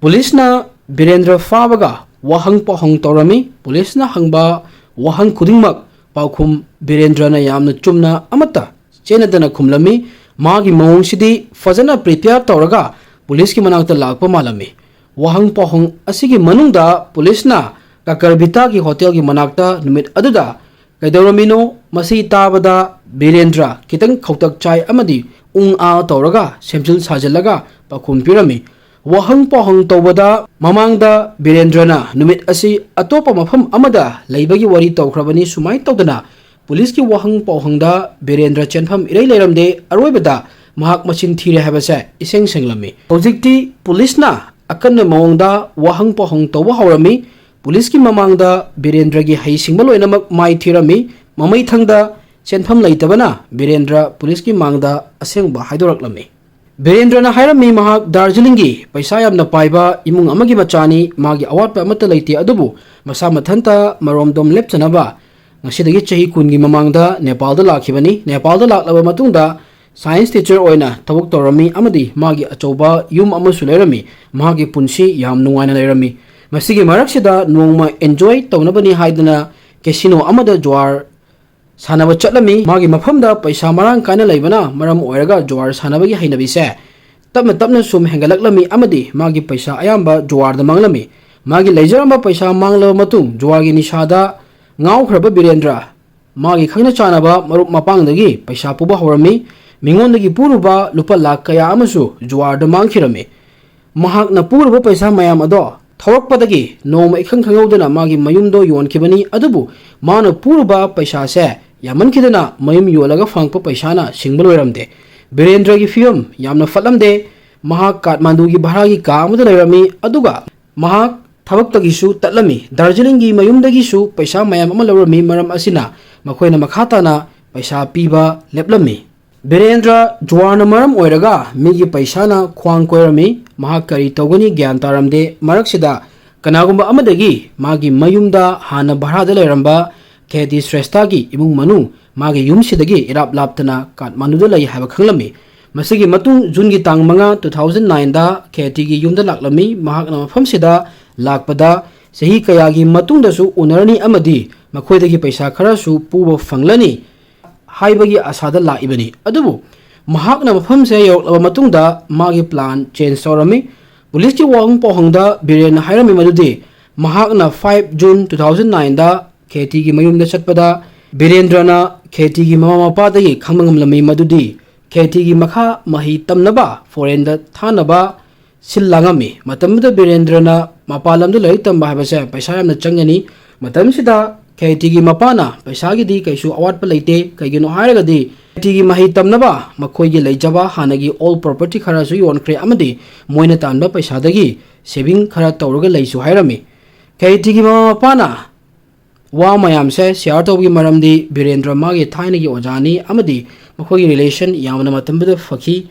ꯄꯨꯂꯤꯁꯅ ꯕꯤꯔꯦꯟꯗ꯭ꯔ ꯐꯥꯕꯒ ꯋꯥꯍꯪ ꯄꯥꯎꯍꯪ ꯇꯧꯔꯝꯃꯤ꯫ ꯄꯨꯂꯤꯁꯅ ꯍꯪꯕ ꯋꯥꯍꯪ ꯈꯨꯗꯤꯡꯃꯛ ꯄꯥꯎꯈꯨꯝ ꯕꯤꯔꯦꯟꯗ꯭ꯔꯅ ꯌꯥꯝꯅ ꯆꯨꯝꯅ ꯑꯃꯠꯇ ꯆꯦꯟꯅꯗꯅ ꯈꯨꯝꯂꯝꯃꯤ꯫ ꯃꯥꯒꯤ ꯃꯑꯣꯡꯁꯤꯗꯤ ꯐꯖꯅ ꯄ꯭ꯔꯤꯄꯦꯌꯔ ꯇꯧꯔꯒ ꯄꯨꯂꯤꯁꯀꯤ ꯃꯅꯥꯛꯇ ꯂꯥꯛꯄ ꯃꯥꯜꯂꯝꯃꯤ꯫ ꯋꯥꯍꯪ ꯄꯥꯎꯍꯪ ꯑꯁꯤꯒꯤ ꯃꯅꯨꯡꯗ ꯄꯨꯂꯤꯁꯅ ꯀꯀꯔꯕꯤꯇꯥꯒꯤ ꯍꯣꯇꯦꯜꯒꯤ ꯃꯅꯥꯛꯇ ꯅꯨꯃꯤꯠ ꯑꯗꯨꯗ ꯀꯩꯗꯧꯔꯝꯃꯤꯅꯣ? ꯃꯁꯤ ꯇꯥꯕꯗ ꯕꯤꯔꯦꯟꯗ꯭ꯔ ꯈꯤꯇꯪ ꯈꯧꯇꯛ ꯆꯥꯏ ꯑꯃꯗꯤ ꯎꯪ ꯑꯥ ꯇꯧꯔꯒ ꯁꯦꯝꯖꯤꯜ ꯁꯥꯖꯤꯜꯂꯒ ꯄꯥꯎꯈꯨꯝ ꯄꯤꯔꯝꯃꯤ꯫ ꯋꯥꯍꯪ ꯄꯥꯎꯍꯪ ꯇꯧꯕꯗ ꯃꯃꯥꯡꯗ ꯕꯤꯔꯦꯟꯗ꯭ꯔꯅ ꯅꯨꯃꯤꯠ ꯑꯁꯤ ꯑꯇꯣꯞꯄ ꯃꯐꯝ ꯑꯃꯗ ꯂꯩꯕꯒꯤ ꯋꯥꯔꯤ ꯇꯧꯈ꯭ꯔꯕꯅꯤ꯫ ꯁꯨꯃꯥꯏꯅ ꯇꯧꯗꯅ ꯄꯨꯂꯤꯁꯀꯤ ꯋꯥꯍꯪ ꯄꯥꯎꯍꯪꯗ ꯕꯤꯔꯦꯟꯗ꯭ꯔ ꯆꯦꯟꯐꯝ ꯏꯔꯩ ꯂꯩꯔꯝꯗꯦ꯫ ꯑꯔꯣꯏꯕꯗ ꯃꯍꯥꯛ ꯃꯆꯤꯟ ꯊꯤꯔꯦ ꯍꯥꯏꯕꯁꯦ ꯏꯁꯦꯡ ꯁꯦꯡꯂꯝꯃꯤ꯫ ꯍꯧꯖꯤꯛꯇꯤ ꯄꯨꯂꯤꯁꯅ ꯑꯀꯟꯕ ꯃꯑꯣꯡꯗ ꯋꯥꯍꯪ ꯄꯥꯎꯍꯪ ꯇꯧꯕ ꯍꯧꯔꯝꯃꯤ꯫ ꯄꯨꯂꯤꯁꯀꯤ ꯃꯃꯥꯡꯗ ꯕꯤꯔꯦꯟꯗ꯭ꯔꯒꯤ ꯍꯩꯁꯤꯡꯕ ꯂꯣꯏꯅꯃꯛ ꯃꯥꯏ ꯊꯤꯔꯝꯃꯤ꯫ ꯃꯃꯩꯊꯪꯗ ꯆꯦꯟꯐꯝ ꯂꯩꯇꯕꯅ ꯕꯤꯔꯦꯟꯗ꯭ꯔ ꯄꯨꯂꯤꯁꯀꯤ ꯃꯥꯡꯗ ꯑꯁꯦꯡꯕ ꯍꯥꯏꯗꯣꯔꯛꯂꯝꯃꯤ꯫ ꯕꯤꯔꯦꯟꯗ꯭ꯔꯅ ꯍꯥꯏꯔꯝꯃꯤ, ꯃꯍꯥꯛ ꯗꯥꯔꯖꯤꯂꯤꯡꯒꯤ ꯄꯩꯁꯥ ꯌꯥꯝꯅ ꯄꯥꯏꯕ ꯏꯃꯨꯡ ꯑꯃꯒꯤ ꯃꯆꯥꯅꯤ, ꯃꯥꯒꯤ ꯑꯋꯥꯠꯄ ꯑꯃꯠꯇ ꯂꯩꯇꯦ, ꯑꯗꯨꯕꯨ ꯃꯁꯥ ꯃꯊꯟꯇ ꯃꯔꯣꯝꯗꯣꯝ ꯂꯦꯞꯆꯅꯕ ꯉꯁꯤꯗꯒꯤ ꯆꯍꯤ ꯀꯨꯟꯒꯤ ꯃꯃꯥꯡꯗ ꯅꯦꯄꯥꯜꯗ ꯂꯥꯛꯈꯤꯕꯅꯤ꯫ ꯅꯦꯄꯥꯜꯗ ꯂꯥꯛꯂꯕ ꯃꯇꯨꯡꯗ ꯁꯥꯏꯟꯁ ꯇꯤꯆꯔ ꯑꯣꯏꯅ ꯊꯕꯛ ꯇꯧꯔꯝꯃꯤ ꯑꯃꯗꯤ ꯃꯥꯒꯤ ꯑꯆꯧꯕ ꯌꯨꯝ ꯑꯃꯁꯨ ꯂꯩꯔꯝꯃꯤ꯫ ꯃꯍꯥꯛꯀꯤ ꯄꯨꯟꯁꯤ ꯌꯥꯝ ꯅꯨꯡꯉꯥꯏꯅ ꯂꯩꯔꯝꯃꯤ꯫ ꯃꯁꯤꯒꯤ ꯃꯔꯛꯁꯤꯗ ꯅꯣꯡꯃ ꯑꯦꯟꯖꯣꯏ ꯇꯧꯅꯕꯅꯤ ꯍꯥꯏꯗꯨꯅ ꯀꯦꯁꯤꯅꯣ ꯑꯃꯗ ꯖꯨꯋꯥꯔ ꯁꯥꯟꯅꯕ ꯆꯠꯂꯝꯃꯤ꯫ ꯃꯥꯒꯤ ꯃꯐꯝꯗ ꯄꯩꯁꯥ ꯃꯔꯥꯡ ꯀꯥꯏꯅ ꯂꯩꯕꯅ ꯃꯔꯝ ꯑꯣꯏꯔꯒ ꯖꯨꯋꯥꯔ ꯁꯥꯟꯅꯕꯒꯤ ꯍꯩꯅꯕꯤꯁꯦ ꯇꯞꯅ ꯇꯞꯅ ꯁꯨꯝ ꯍꯦꯟꯒꯠꯂꯛꯂꯝꯃꯤ ꯑꯃꯗꯤ ꯃꯥꯒꯤ ꯄꯩꯁꯥ ꯑꯌꯥꯝꯕ ꯖꯨꯋꯥꯔꯗ ꯃꯥꯡꯂꯝꯃꯤ꯫ ꯃꯥꯒꯤ ꯂꯩꯖꯔꯝꯕ ꯄꯩꯁꯥ ꯃꯥꯡꯂꯕ ꯃꯇꯨꯡ ꯖꯨꯋꯥꯔꯒꯤ ꯅꯤꯁꯥꯗ ꯉꯥꯎꯈ꯭ꯔꯕ ꯕꯤꯔꯦꯟꯗ꯭ꯔ ꯃꯥꯒꯤ ꯈꯪꯅ ꯆꯥꯟꯅꯕ ꯃꯔꯨꯞ ꯃꯄꯥꯡꯗꯒꯤ ꯄꯩꯁꯥ ꯄꯨꯕ ꯍꯧꯔꯝꯃꯤ꯫ ꯃꯤꯉꯣꯟꯗꯒꯤ ꯄꯨꯔꯨꯕ ꯂꯨꯄꯥ ꯂꯥꯈ ꯀꯌꯥ ꯑꯃꯁꯨ ꯖꯨꯋꯥꯔꯗ ꯃꯥꯡꯈꯤꯔꯝꯃꯤ꯫ ꯃꯍꯥꯛꯅ ꯄꯨꯔꯨꯕ ꯄꯩꯁꯥ ꯃꯌꯥꯝ ꯑꯗꯣ ꯊꯧꯔꯛꯄꯗꯒꯤ ꯅꯣꯡꯃ ꯏꯈꯪ ꯈꯪꯍꯧꯗꯅ ꯃꯥꯒꯤ ꯃꯌꯨꯝꯗꯣ ꯌꯣꯟꯈꯤꯕꯅꯤ꯫ ꯑꯗꯨꯕꯨ ꯃꯥꯅ ꯄꯨꯔꯨꯕ ꯄꯩꯁꯥꯁꯦ ꯌꯥꯝꯃꯟꯈꯤꯗꯅ ꯃꯌꯨꯝ ꯌꯣꯜꯂꯒ ꯐꯪꯉꯛꯄ ꯄꯩꯁꯥꯅ ꯁꯤꯡꯕ ꯂꯣꯏꯔꯝꯗꯦ꯫ ꯕꯤꯔꯦꯟꯗ꯭ꯔꯒꯤ ꯐꯤꯕꯝ ꯌꯥꯝꯅ ꯐꯠꯂꯝꯗꯦ꯫ ꯃꯍꯥꯛ ꯀꯥꯊꯃꯥꯟꯗꯨꯒꯤ ꯚꯔꯥꯒꯤ ꯀꯥ ꯑꯃꯗ ꯂꯩꯔꯝꯃꯤ, ꯑꯗꯨꯒ ꯃꯍꯥꯛ ꯊꯕꯛꯇꯒꯤꯁꯨ ꯇꯠꯂꯝꯃꯤ꯫ ꯗꯥꯔꯖꯤꯂꯤꯡꯒꯤ ꯃꯌꯨꯝꯗꯒꯤꯁꯨ ꯄꯩꯁꯥ ꯃꯌꯥꯝ ꯑꯃ ꯂꯧꯔꯝꯃꯤ꯫ ꯃꯔꯝ ꯑꯁꯤꯅ ꯃꯈꯣꯏꯅ ꯃꯈꯥ ꯇꯥꯅ ꯄꯩꯁꯥ ꯄꯤꯕ ꯂꯦꯞꯂꯝꯃꯤ꯫ ꯕꯤꯔꯦꯟꯗ꯭ꯔ ꯖꯨꯋꯥꯔꯅ ꯃꯔꯝ ꯑꯣꯏꯔꯒ ꯃꯤꯒꯤ ꯄꯩꯁꯥꯅ ꯈ꯭ꯋꯥꯡ ꯀꯣꯏꯔꯝꯃꯤ꯫ ꯃꯍꯥꯛ ꯀꯔꯤ ꯇꯧꯒꯅꯤ ꯒ꯭ꯌꯥꯟ ꯇꯥꯔꯝꯗꯦ꯫ ꯃꯔꯛꯁꯤꯗ ꯀꯅꯥꯒꯨꯝꯕ ꯑꯃꯗꯒꯤ ꯃꯥꯒꯤ ꯃꯌꯨꯝꯗ ꯍꯥꯟꯅ ꯚꯔꯥꯗ ꯂꯩꯔꯝꯕ ꯈꯦꯇꯤ ꯁ꯭ꯔꯦꯁꯇꯥꯒꯤ ꯏꯃꯨꯡ ꯃꯅꯨꯡ ꯃꯥꯒꯤ ꯌꯨꯝꯁꯤꯗꯒꯤ ꯏꯔꯥꯞ ꯂꯥꯞꯇꯅ ꯀꯥꯊꯃꯥꯟꯗꯨꯗ ꯂꯩ ꯍꯥꯏꯕ ꯈꯪꯂꯝꯃꯤ꯫ ꯃꯁꯤꯒꯤ ꯃꯇꯨꯡ ꯖꯨꯟꯒꯤ ꯇꯥꯡ ꯃꯉꯥ, two thousand nineꯗ ꯈꯦꯇꯤꯒꯤ ꯌꯨꯝꯗ ꯂꯥꯛꯂꯝꯃꯤ꯫ ꯃꯍꯥꯛꯅ ꯃꯐꯝꯁꯤꯗ ꯂꯥꯛꯄꯗ ꯆꯍꯤ ꯀꯌꯥꯒꯤ ꯃꯇꯨꯡꯗꯁꯨ ꯎꯅꯔꯅꯤ ꯑꯃꯗꯤ ꯃꯈꯣꯏꯗꯒꯤ ꯄꯩꯁꯥ ꯈꯔꯁꯨ ꯄꯨꯕ ꯐꯪꯂꯅꯤ ꯍꯥꯏꯕꯒꯤ ꯑꯁꯥꯗ ꯂꯥꯛꯏꯕꯅꯤ꯫ ꯑꯗꯨꯕꯨ ꯃꯍꯥꯛꯅ ꯃꯐꯝꯁꯦ ꯌꯧꯔꯛꯂꯕ ꯃꯇꯨꯡꯗ ꯃꯥꯒꯤ ꯄ꯭ꯂꯥꯟ ꯆꯦꯟꯖ ꯇꯧꯔꯝꯃꯤ꯫ ꯄꯨꯂꯤꯁꯀꯤ ꯋꯥꯍꯪ ꯄꯥꯎꯍꯪꯗ ꯕꯤꯔꯦꯟꯅ ꯍꯥꯏꯔꯝꯃꯤ ꯃꯗꯨꯗꯤ ꯃꯍꯥꯛꯅ five June two thousand nineꯗ ꯈꯦꯇꯤꯒꯤ ꯃꯌꯨꯝꯗ ꯆꯠꯄꯗ ꯕꯤꯔꯦꯟꯗ꯭ꯔꯅ ꯈꯦꯇꯤꯒꯤ ꯃꯃꯥ ꯃꯄꯥꯗꯒꯤ ꯈꯪꯕ ꯉꯝꯂꯝꯃꯤ ꯃꯗꯨꯗꯤ ꯈꯦꯇꯤꯒꯤ ꯃꯈꯥ ꯃꯍꯩ ꯇꯝꯅꯕ ꯐꯣꯔꯦꯟꯗ ꯊꯥꯅꯕ ꯁꯤꯜ ꯂꯥꯡꯉꯝꯃꯤ꯫ ꯃꯇꯝꯗꯨꯗ ꯕꯤꯔꯦꯟꯗ꯭ꯔꯅ ꯃꯄꯥꯟ ꯂꯝꯗ ꯂꯥꯏꯔꯤꯛ ꯇꯝꯕ ꯍꯥꯏꯕꯁꯦ ꯄꯩꯁꯥ ꯌꯥꯝꯅ ꯆꯪꯒꯅꯤ꯫ ꯃꯇꯝꯁꯤꯗ ꯈꯦꯇꯤꯒꯤ ꯃꯄꯥꯅ ꯄꯩꯁꯥꯒꯤꯗꯤ ꯀꯩꯁꯨ ꯑꯋꯥꯠꯄ ꯂꯩꯇꯦ, ꯀꯩꯒꯤꯅꯣ ꯍꯥꯏꯔꯒꯗꯤ ꯈꯦꯇꯤꯒꯤ ꯃꯍꯩ ꯇꯝꯅꯕ ꯃꯈꯣꯏꯒꯤ ꯂꯩꯖꯕ ꯍꯥꯟꯅꯒꯤ ꯑꯣꯜ ꯄ꯭ꯔꯣꯄꯔꯇꯤ ꯈꯔꯁꯨ ꯌꯣꯟꯈ꯭ꯔꯦ ꯑꯃꯗꯤ ꯃꯣꯏꯅ ꯇꯥꯟꯕ ꯄꯩꯁꯥꯗꯒꯤ ꯁꯦꯚꯤꯡ ꯈꯔ ꯇꯧꯔꯒ ꯂꯩꯁꯨ ꯍꯥꯏꯔꯝꯃꯤ꯫ ꯈꯦꯇꯤꯒꯤ ꯃꯃꯥ ꯃꯄꯥꯅ ꯋꯥ ꯃꯌꯥꯝꯁꯦ ꯁꯤꯌꯥꯔ ꯇꯧꯕꯒꯤ ꯃꯔꯝꯗꯤ ꯕꯤꯔꯦꯟꯗ꯭ꯔ ꯃꯥꯒꯤ ꯊꯥꯏꯅꯒꯤ ꯑꯣꯖꯥꯅꯤ ꯑꯃꯗꯤ ꯃꯈꯣꯏꯒꯤ ꯔꯤꯂꯦꯁꯟ ꯌꯥꯝꯅ ꯃꯇꯝꯗꯨꯗ ꯐꯈꯤ꯫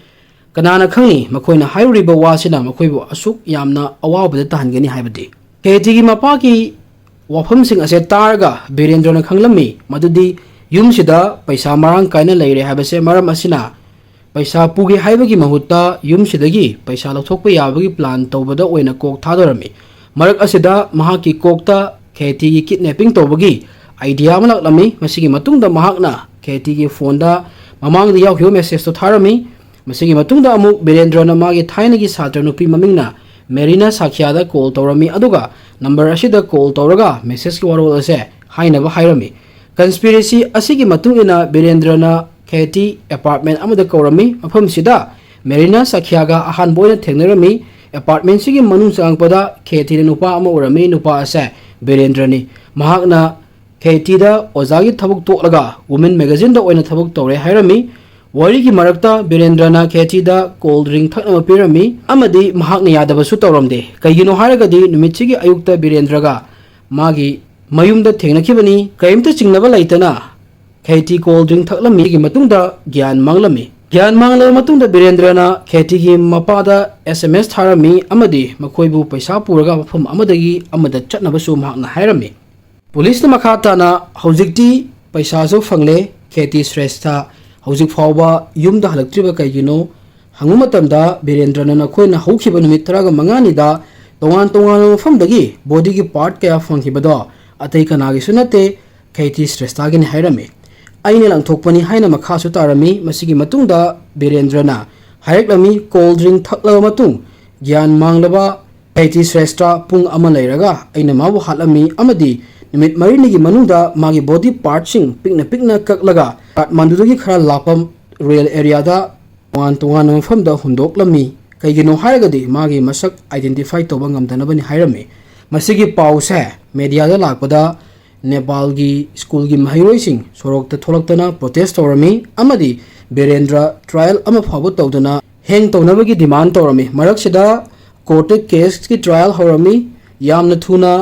ꯀꯅꯥꯅ ꯈꯪꯅꯤ, ꯃꯈꯣꯏꯅ ꯍꯥꯏꯔꯨꯔꯤꯕ ꯋꯥꯁꯤꯅ ꯃꯈꯣꯏꯕꯨ ꯑꯁꯨꯛ ꯌꯥꯝꯅ ꯑꯋꯥꯕꯗ ꯇꯥꯍꯟꯒꯅꯤ ꯍꯥꯏꯕꯗꯤ꯫ ꯈꯦꯇꯤꯒꯤ ꯃꯄꯥꯒꯤ ꯋꯥꯐꯝꯁꯤꯡ ꯑꯁꯦ ꯇꯥꯔꯒ ꯕꯤꯔꯦꯟꯗ꯭ꯔꯅ ꯈꯪꯂꯝꯃꯤ ꯃꯗꯨꯗꯤ ꯌꯨꯝꯁꯤꯗ ꯄꯩꯁꯥ ꯃꯔꯥꯡ ꯀꯥꯏꯅ ꯂꯩꯔꯦ ꯍꯥꯏꯕꯁꯦ꯫ ꯃꯔꯝ ꯑꯁꯤꯅ ꯄꯩꯁꯥ ꯄꯨꯒꯦ ꯍꯥꯏꯕꯒꯤ ꯃꯍꯨꯠꯇ ꯌꯨꯝꯁꯤꯗꯒꯤ ꯄꯩꯁꯥ ꯂꯧꯊꯣꯛꯄ ꯌꯥꯕꯒꯤ ꯄ꯭ꯂꯥꯟ ꯇꯧꯕꯗ ꯑꯣꯏꯅ ꯀꯣꯛ ꯊꯥꯗꯔꯝꯃꯤ꯫ ꯃꯔꯛ ꯑꯁꯤꯗ ꯃꯍꯥꯛꯀꯤ ꯀꯣꯛꯇ ꯈꯦꯇꯤꯒꯤ ꯀꯤꯗꯅꯦꯄꯤꯡ ꯇꯧꯕꯒꯤ ꯑꯥꯏꯗꯤꯌꯥ ꯑꯃ ꯂꯥꯛꯂꯝꯃꯤ꯫ ꯃꯁꯤꯒꯤ ꯃꯇꯨꯡꯗ ꯃꯍꯥꯛꯅ ꯈꯦꯇꯤꯒꯤ ꯐꯣꯟꯗ ꯃꯃꯥꯡꯗ ꯌꯥꯎꯈꯤꯕ ꯃꯦꯁꯦꯖꯇꯨ ꯊꯥꯔꯝꯃꯤ꯫ ꯃꯁꯤꯒꯤ ꯃꯇꯨꯡꯗ ꯑꯃꯨꯛ ꯕꯤꯔꯦꯟꯗ꯭ꯔꯅ ꯃꯥꯒꯤ ꯊꯥꯏꯅꯒꯤ ꯁꯥꯇ꯭ꯔ ꯅꯨꯄꯤ ꯃꯃꯤꯡꯅ ꯃꯦꯔꯤꯅꯥ ꯁꯥꯈ꯭ꯌꯥꯗ ꯀꯣꯜ ꯇꯧꯔꯝꯃꯤ, ꯑꯗꯨꯒ ꯅꯝꯕꯔ ꯑꯁꯤꯗ ꯀꯣꯜ ꯇꯧꯔꯒ ꯃꯦꯁꯦꯖꯀꯤ ꯋꯥꯔꯣꯜ ꯑꯁꯦ ꯍꯥꯏꯅꯕ ꯍꯥꯏꯔꯝꯃꯤ꯫ ꯀꯟꯁꯄꯤꯔꯦꯁꯤ ꯑꯁꯤꯒꯤ ꯃꯇꯨꯡ ꯏꯟꯅ ꯕꯤꯔꯦꯟꯗ꯭ꯔꯅ ꯈꯦꯇꯤ ꯑꯦꯄꯥꯔꯠꯃꯦꯟ ꯑꯃꯗ ꯀꯧꯔꯝꯃꯤ꯫ ꯃꯐꯝꯁꯤꯗ ꯃꯦꯔꯤꯅꯥ ꯁꯥꯈ꯭ꯌꯥꯒ ꯑꯍꯥꯟꯕ ꯑꯣꯏꯅ ꯊꯦꯡꯅꯔꯝꯃꯤ꯫ ꯑꯦꯄꯥꯔꯠꯃꯦꯟꯁꯤꯒꯤ ꯃꯅꯨꯡ ꯆꯪꯉꯛꯄꯗ ꯈꯦꯇꯤꯗ ꯅꯨꯄꯥ ꯑꯃ ꯎꯔꯝꯃꯤ꯫ ꯅꯨꯄꯥ ꯑꯁꯦ ꯕꯤꯔꯦꯟꯗ꯭ꯔꯅꯤ꯫ ꯃꯍꯥꯛꯅ ꯈꯦꯇꯤꯗ ꯑꯣꯖꯥꯒꯤ ꯊꯕꯛ ꯇꯣꯛꯂꯒ ꯋꯨꯃꯦꯟ ꯃꯦꯒꯥꯖꯤꯟꯗ ꯑꯣꯏꯅ ꯊꯕꯛ ꯇꯧꯔꯦ ꯍꯥꯏꯔꯝꯃꯤ꯫ ꯋꯥꯔꯤꯒꯤ ꯃꯔꯛꯇ ꯕꯤꯔꯦꯟꯗ꯭ꯔꯅ ꯈꯦꯇꯤꯗ ꯀꯣꯜ ꯗ꯭ꯔꯤꯡ ꯊꯛꯅꯕ ꯄꯤꯔꯝꯃꯤ ꯑꯃꯗꯤ ꯃꯍꯥꯛꯅ ꯌꯥꯗꯕꯁꯨ ꯇꯧꯔꯝꯗꯦ꯫ ꯀꯩꯒꯤꯅꯣ ꯍꯥꯏꯔꯒꯗꯤ ꯅꯨꯃꯤꯠꯁꯤꯒꯤ ꯑꯌꯨꯛꯇ ꯕꯤꯔꯦꯟꯗ꯭ꯔꯒ ꯃꯥꯒꯤ ꯃꯌꯨꯝꯗ ꯊꯦꯡꯅꯈꯤꯕꯅꯤ꯫ ꯀꯔꯤꯝꯇ ꯆꯤꯡꯅꯕ ꯂꯩꯇꯅ ꯈꯦꯇꯤ ꯀꯣꯜ ꯗ꯭ꯔꯤꯡ ꯊꯛꯂꯝꯃꯤ꯫ ꯃꯇꯨꯡꯗ ꯒ꯭ꯌꯥꯟ ꯃꯥꯡꯂꯝꯃꯤ꯫ ꯒ꯭ꯌꯥꯟ ꯃꯥꯡꯂꯕ ꯃꯇꯨꯡꯗ ꯕꯤꯔꯦꯟꯗ꯭ꯔꯅ ꯈꯦꯇꯤꯒꯤ ꯃꯄꯥꯗ ꯑꯦꯁ ꯑꯦꯝ ꯑꯦꯁ ꯊꯥꯔꯝꯃꯤ ꯑꯃꯗꯤ ꯃꯈꯣꯏꯕꯨ ꯄꯩꯁꯥ ꯄꯨꯔꯒ ꯃꯐꯝ ꯑꯃꯗꯒꯤ ꯑꯃꯗ ꯆꯠꯅꯕꯁꯨ ꯃꯍꯥꯛꯅ ꯍꯥꯏꯔꯝꯃꯤ꯫ ꯄꯨꯂꯤꯁꯅ ꯃꯈꯥ ꯇꯥꯅ ꯍꯧꯖꯤꯛꯇꯤ ꯄꯩꯁꯥꯁꯨ ꯐꯪꯂꯦ, ꯈꯦꯇꯤ ꯁ꯭ꯔꯦꯁꯊ ꯍꯧꯖꯤꯛ ꯐꯥꯎꯕ ꯌꯨꯝꯗ ꯍꯜꯂꯛꯇ꯭ꯔꯤꯕ ꯀꯩꯒꯤꯅꯣ ꯍꯪꯕ ꯃꯇꯝꯗ ꯕꯤꯔꯦꯟꯗ꯭ꯔꯅ ꯅꯈꯣꯏꯅ ꯍꯧꯈꯤꯕ ꯅꯨꯃꯤꯠ ꯇꯔꯥꯒ ꯃꯉꯥꯅꯤꯗ ꯇꯣꯉꯥꯟ ꯇꯣꯉꯥꯟꯕ ꯃꯐꯝꯗꯒꯤ ꯕꯣꯗꯤꯒꯤ ꯄꯥꯔꯠ ꯀꯌꯥ ꯐꯪꯈꯤꯕꯗꯣ ꯑꯇꯩ ꯀꯅꯥꯒꯤꯁꯨ ꯅꯠꯇꯦ, ꯈꯦꯇꯤ ꯁ꯭ꯔꯦꯁꯊꯥꯒꯤꯅꯤ ꯍꯥꯏꯔꯝꯃꯤ꯫ ꯑꯩꯅ ꯂꯪꯊꯣꯛꯄꯅꯤ ꯍꯥꯏꯅ ꯃꯈꯥꯁꯨ ꯇꯥꯔꯝꯃꯤ꯫ ꯃꯁꯤꯒꯤ ꯃꯇꯨꯡꯗ ꯕꯤꯔꯦꯟꯗ꯭ꯔꯅ ꯍꯥꯏꯔꯛꯂꯝꯃꯤ, ꯀꯣꯜ ꯗ꯭ꯔꯤꯡ ꯊꯛꯂꯕ ꯃꯇꯨꯡ ꯒ꯭ꯌꯥꯟ ꯃꯥꯡꯂꯕ ꯈꯦꯇꯤ ꯁ꯭ꯔꯦꯁꯊ ꯄꯨꯡ ꯑꯃ ꯂꯩꯔꯒ ꯑꯩꯅ ꯃꯥꯕꯨ ꯍꯥꯠꯂꯝꯃꯤ ꯑꯃꯗꯤ ꯅꯨꯃꯤꯠ ꯃꯔꯤꯅꯤꯒꯤ ꯃꯅꯨꯡꯗ ꯃꯥꯒꯤ ꯕꯣꯗꯤ ꯄꯥꯔꯠꯁꯤꯡ ꯄꯤꯛꯅ ꯄꯤꯛꯅ ꯀꯛꯂꯒ ꯀꯥꯊꯃꯥꯟꯗꯨꯗꯒꯤ ꯈꯔ ꯂꯥꯞꯄ ꯔꯨꯔꯦꯜ ꯑꯦꯔꯤꯌꯥꯗ ꯇꯣꯉꯥꯟ ꯇꯣꯉꯥꯟꯕ ꯃꯐꯝꯗ ꯍꯨꯟꯗꯣꯛꯂꯝꯃꯤ꯫ ꯀꯩꯒꯤꯅꯣ ꯍꯥꯏꯔꯒꯗꯤ ꯃꯥꯒꯤ ꯃꯁꯛ ꯑꯥꯏꯗꯦꯟꯇꯤꯐꯥꯏ ꯇꯧꯕ ꯉꯝꯗꯅꯕꯅꯤ ꯍꯥꯏꯔꯝꯃꯤ꯫ ꯃꯁꯤꯒꯤ ꯄꯥꯎꯁꯦ ꯃꯦꯗꯤꯌꯥꯗ ꯂꯥꯛꯄꯗ ꯅꯦꯄꯥꯜꯒꯤ ꯁ꯭ꯀꯨꯜꯒꯤ ꯃꯍꯩꯔꯣꯏꯁꯤꯡ ꯁꯣꯔꯣꯛꯇ ꯊꯣꯛꯂꯛꯇꯅ ꯄ꯭ꯔꯣꯇꯦꯁ ꯇꯧꯔꯝꯃꯤ ꯑꯃꯗꯤ ꯕꯤꯔꯦꯟꯗ꯭ꯔ ꯇ꯭ꯔꯥꯏꯌꯦꯜ ꯑꯃ ꯐꯥꯎꯕ ꯇꯧꯗꯅ ꯍꯦꯡ ꯇꯧꯅꯕꯒꯤ ꯗꯤꯃꯥꯟ ꯇꯧꯔꯝꯃꯤ꯫ ꯃꯔꯛꯁꯤꯗ ꯀꯣꯔꯠꯇ ꯀꯦꯁꯀꯤ ꯇ꯭ꯔꯥꯏꯌꯦꯜ ꯍꯧꯔꯝꯃꯤ꯫ ꯌꯥꯝꯅ ꯊꯨꯅ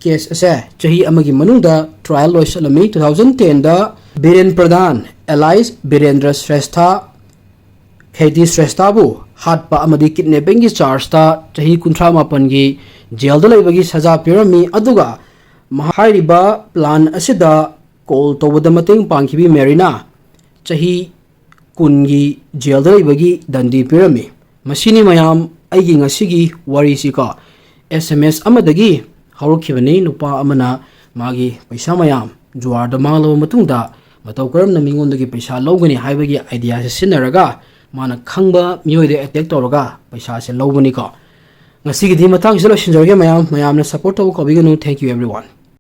ꯀꯦꯁ ꯑꯁꯦ ꯆꯍꯤ ꯑꯃꯒꯤ ꯃꯅꯨꯡꯗ ꯇ꯭ꯔꯥꯏꯌꯦꯜ ꯂꯣꯏꯁꯤꯜꯂꯝꯃꯤ꯫ ꯇꯨ ꯊꯥꯎꯖꯟ ꯇꯦꯟꯗ ꯕꯤꯔꯦꯟ ꯄ꯭ꯔꯙꯥꯟ ꯑꯦꯂꯥꯏꯁ ꯕꯤꯔꯦꯟꯗ꯭ꯔ ꯁ꯭ꯔꯦꯁꯊ ꯈꯦꯇꯤ ꯁ꯭ꯔꯦꯁꯇꯥꯕꯨ ꯍꯥꯠꯄ ꯑꯃꯗꯤ ꯀꯤꯗꯅꯦꯄꯤꯡꯒꯤ ꯆꯥꯔꯖꯇ ꯆꯍꯤ ꯀꯨꯟꯊ꯭ꯔꯥ ꯃꯥꯄꯟꯒꯤ ꯖꯦꯜꯗ ꯂꯩꯕꯒꯤ ꯁꯖꯥ ꯄꯤꯔꯝꯃꯤ꯫ ꯑꯗꯨꯒ ꯃꯍꯥ-, ꯍꯥꯏꯔꯤꯕ ꯄ꯭ꯂꯥꯟ ꯑꯁꯤꯗ ꯀꯣꯜ ꯇꯧꯕꯗ ꯃꯇꯦꯡ ꯄꯥꯡꯈꯤꯕꯤ ꯃꯦꯔꯤꯅꯥ ꯆꯍꯤ ꯀꯨꯟꯒꯤ ꯖꯦꯜꯗ ꯂꯩꯕꯒꯤ ꯗꯟꯗꯤ ꯄꯤꯔꯝꯃꯤ꯫ ꯃꯁꯤꯅꯤ ꯃꯌꯥꯝ ꯑꯩꯒꯤ ꯉꯁꯤꯒꯤ ꯋꯥꯔꯤꯁꯤꯀꯣ꯫ ꯑꯦꯁ ꯑꯦꯝ ꯑꯦꯁ ꯑꯃꯗꯒꯤ ꯍꯧꯔꯛꯈꯤꯕꯅꯤ꯫ ꯅꯨꯄꯥ ꯑꯃꯅ ꯃꯥꯒꯤ ꯄꯩꯁꯥ ꯃꯌꯥꯝ ꯖꯨꯋꯥꯔꯗ ꯃꯥꯡꯂꯕ ꯃꯇꯨꯡꯗ ꯃꯇꯧ ꯀꯔꯝꯅ ꯃꯤꯉꯣꯟꯗꯒꯤ ꯄꯩꯁꯥ ꯂꯧꯒꯅꯤ ꯍꯥꯏꯕꯒꯤ ꯑꯥꯏꯗꯤꯌꯥꯁꯤ ꯁꯤꯖꯤꯟꯅꯔꯒ ꯃꯥꯅ ꯈꯪꯕ ꯃꯤꯑꯣꯏꯗ ꯑꯦꯇꯦꯛ ꯇꯧꯔꯒ ꯄꯩꯁꯥꯁꯦ ꯂꯧꯕꯅꯤꯀꯣ꯫ ꯉꯁꯤꯒꯤꯗꯤ ꯃꯇꯥꯡꯁꯤꯗ ꯂꯣꯏꯁꯤꯟꯖꯔꯒꯦ ꯃꯌꯥꯝ꯫ ꯃꯌꯥꯝꯅ ꯁꯞꯄꯣꯔꯠ ꯇꯧꯕ ꯀꯥꯎꯕꯤꯒꯅꯨ꯫ Thank you everyone꯫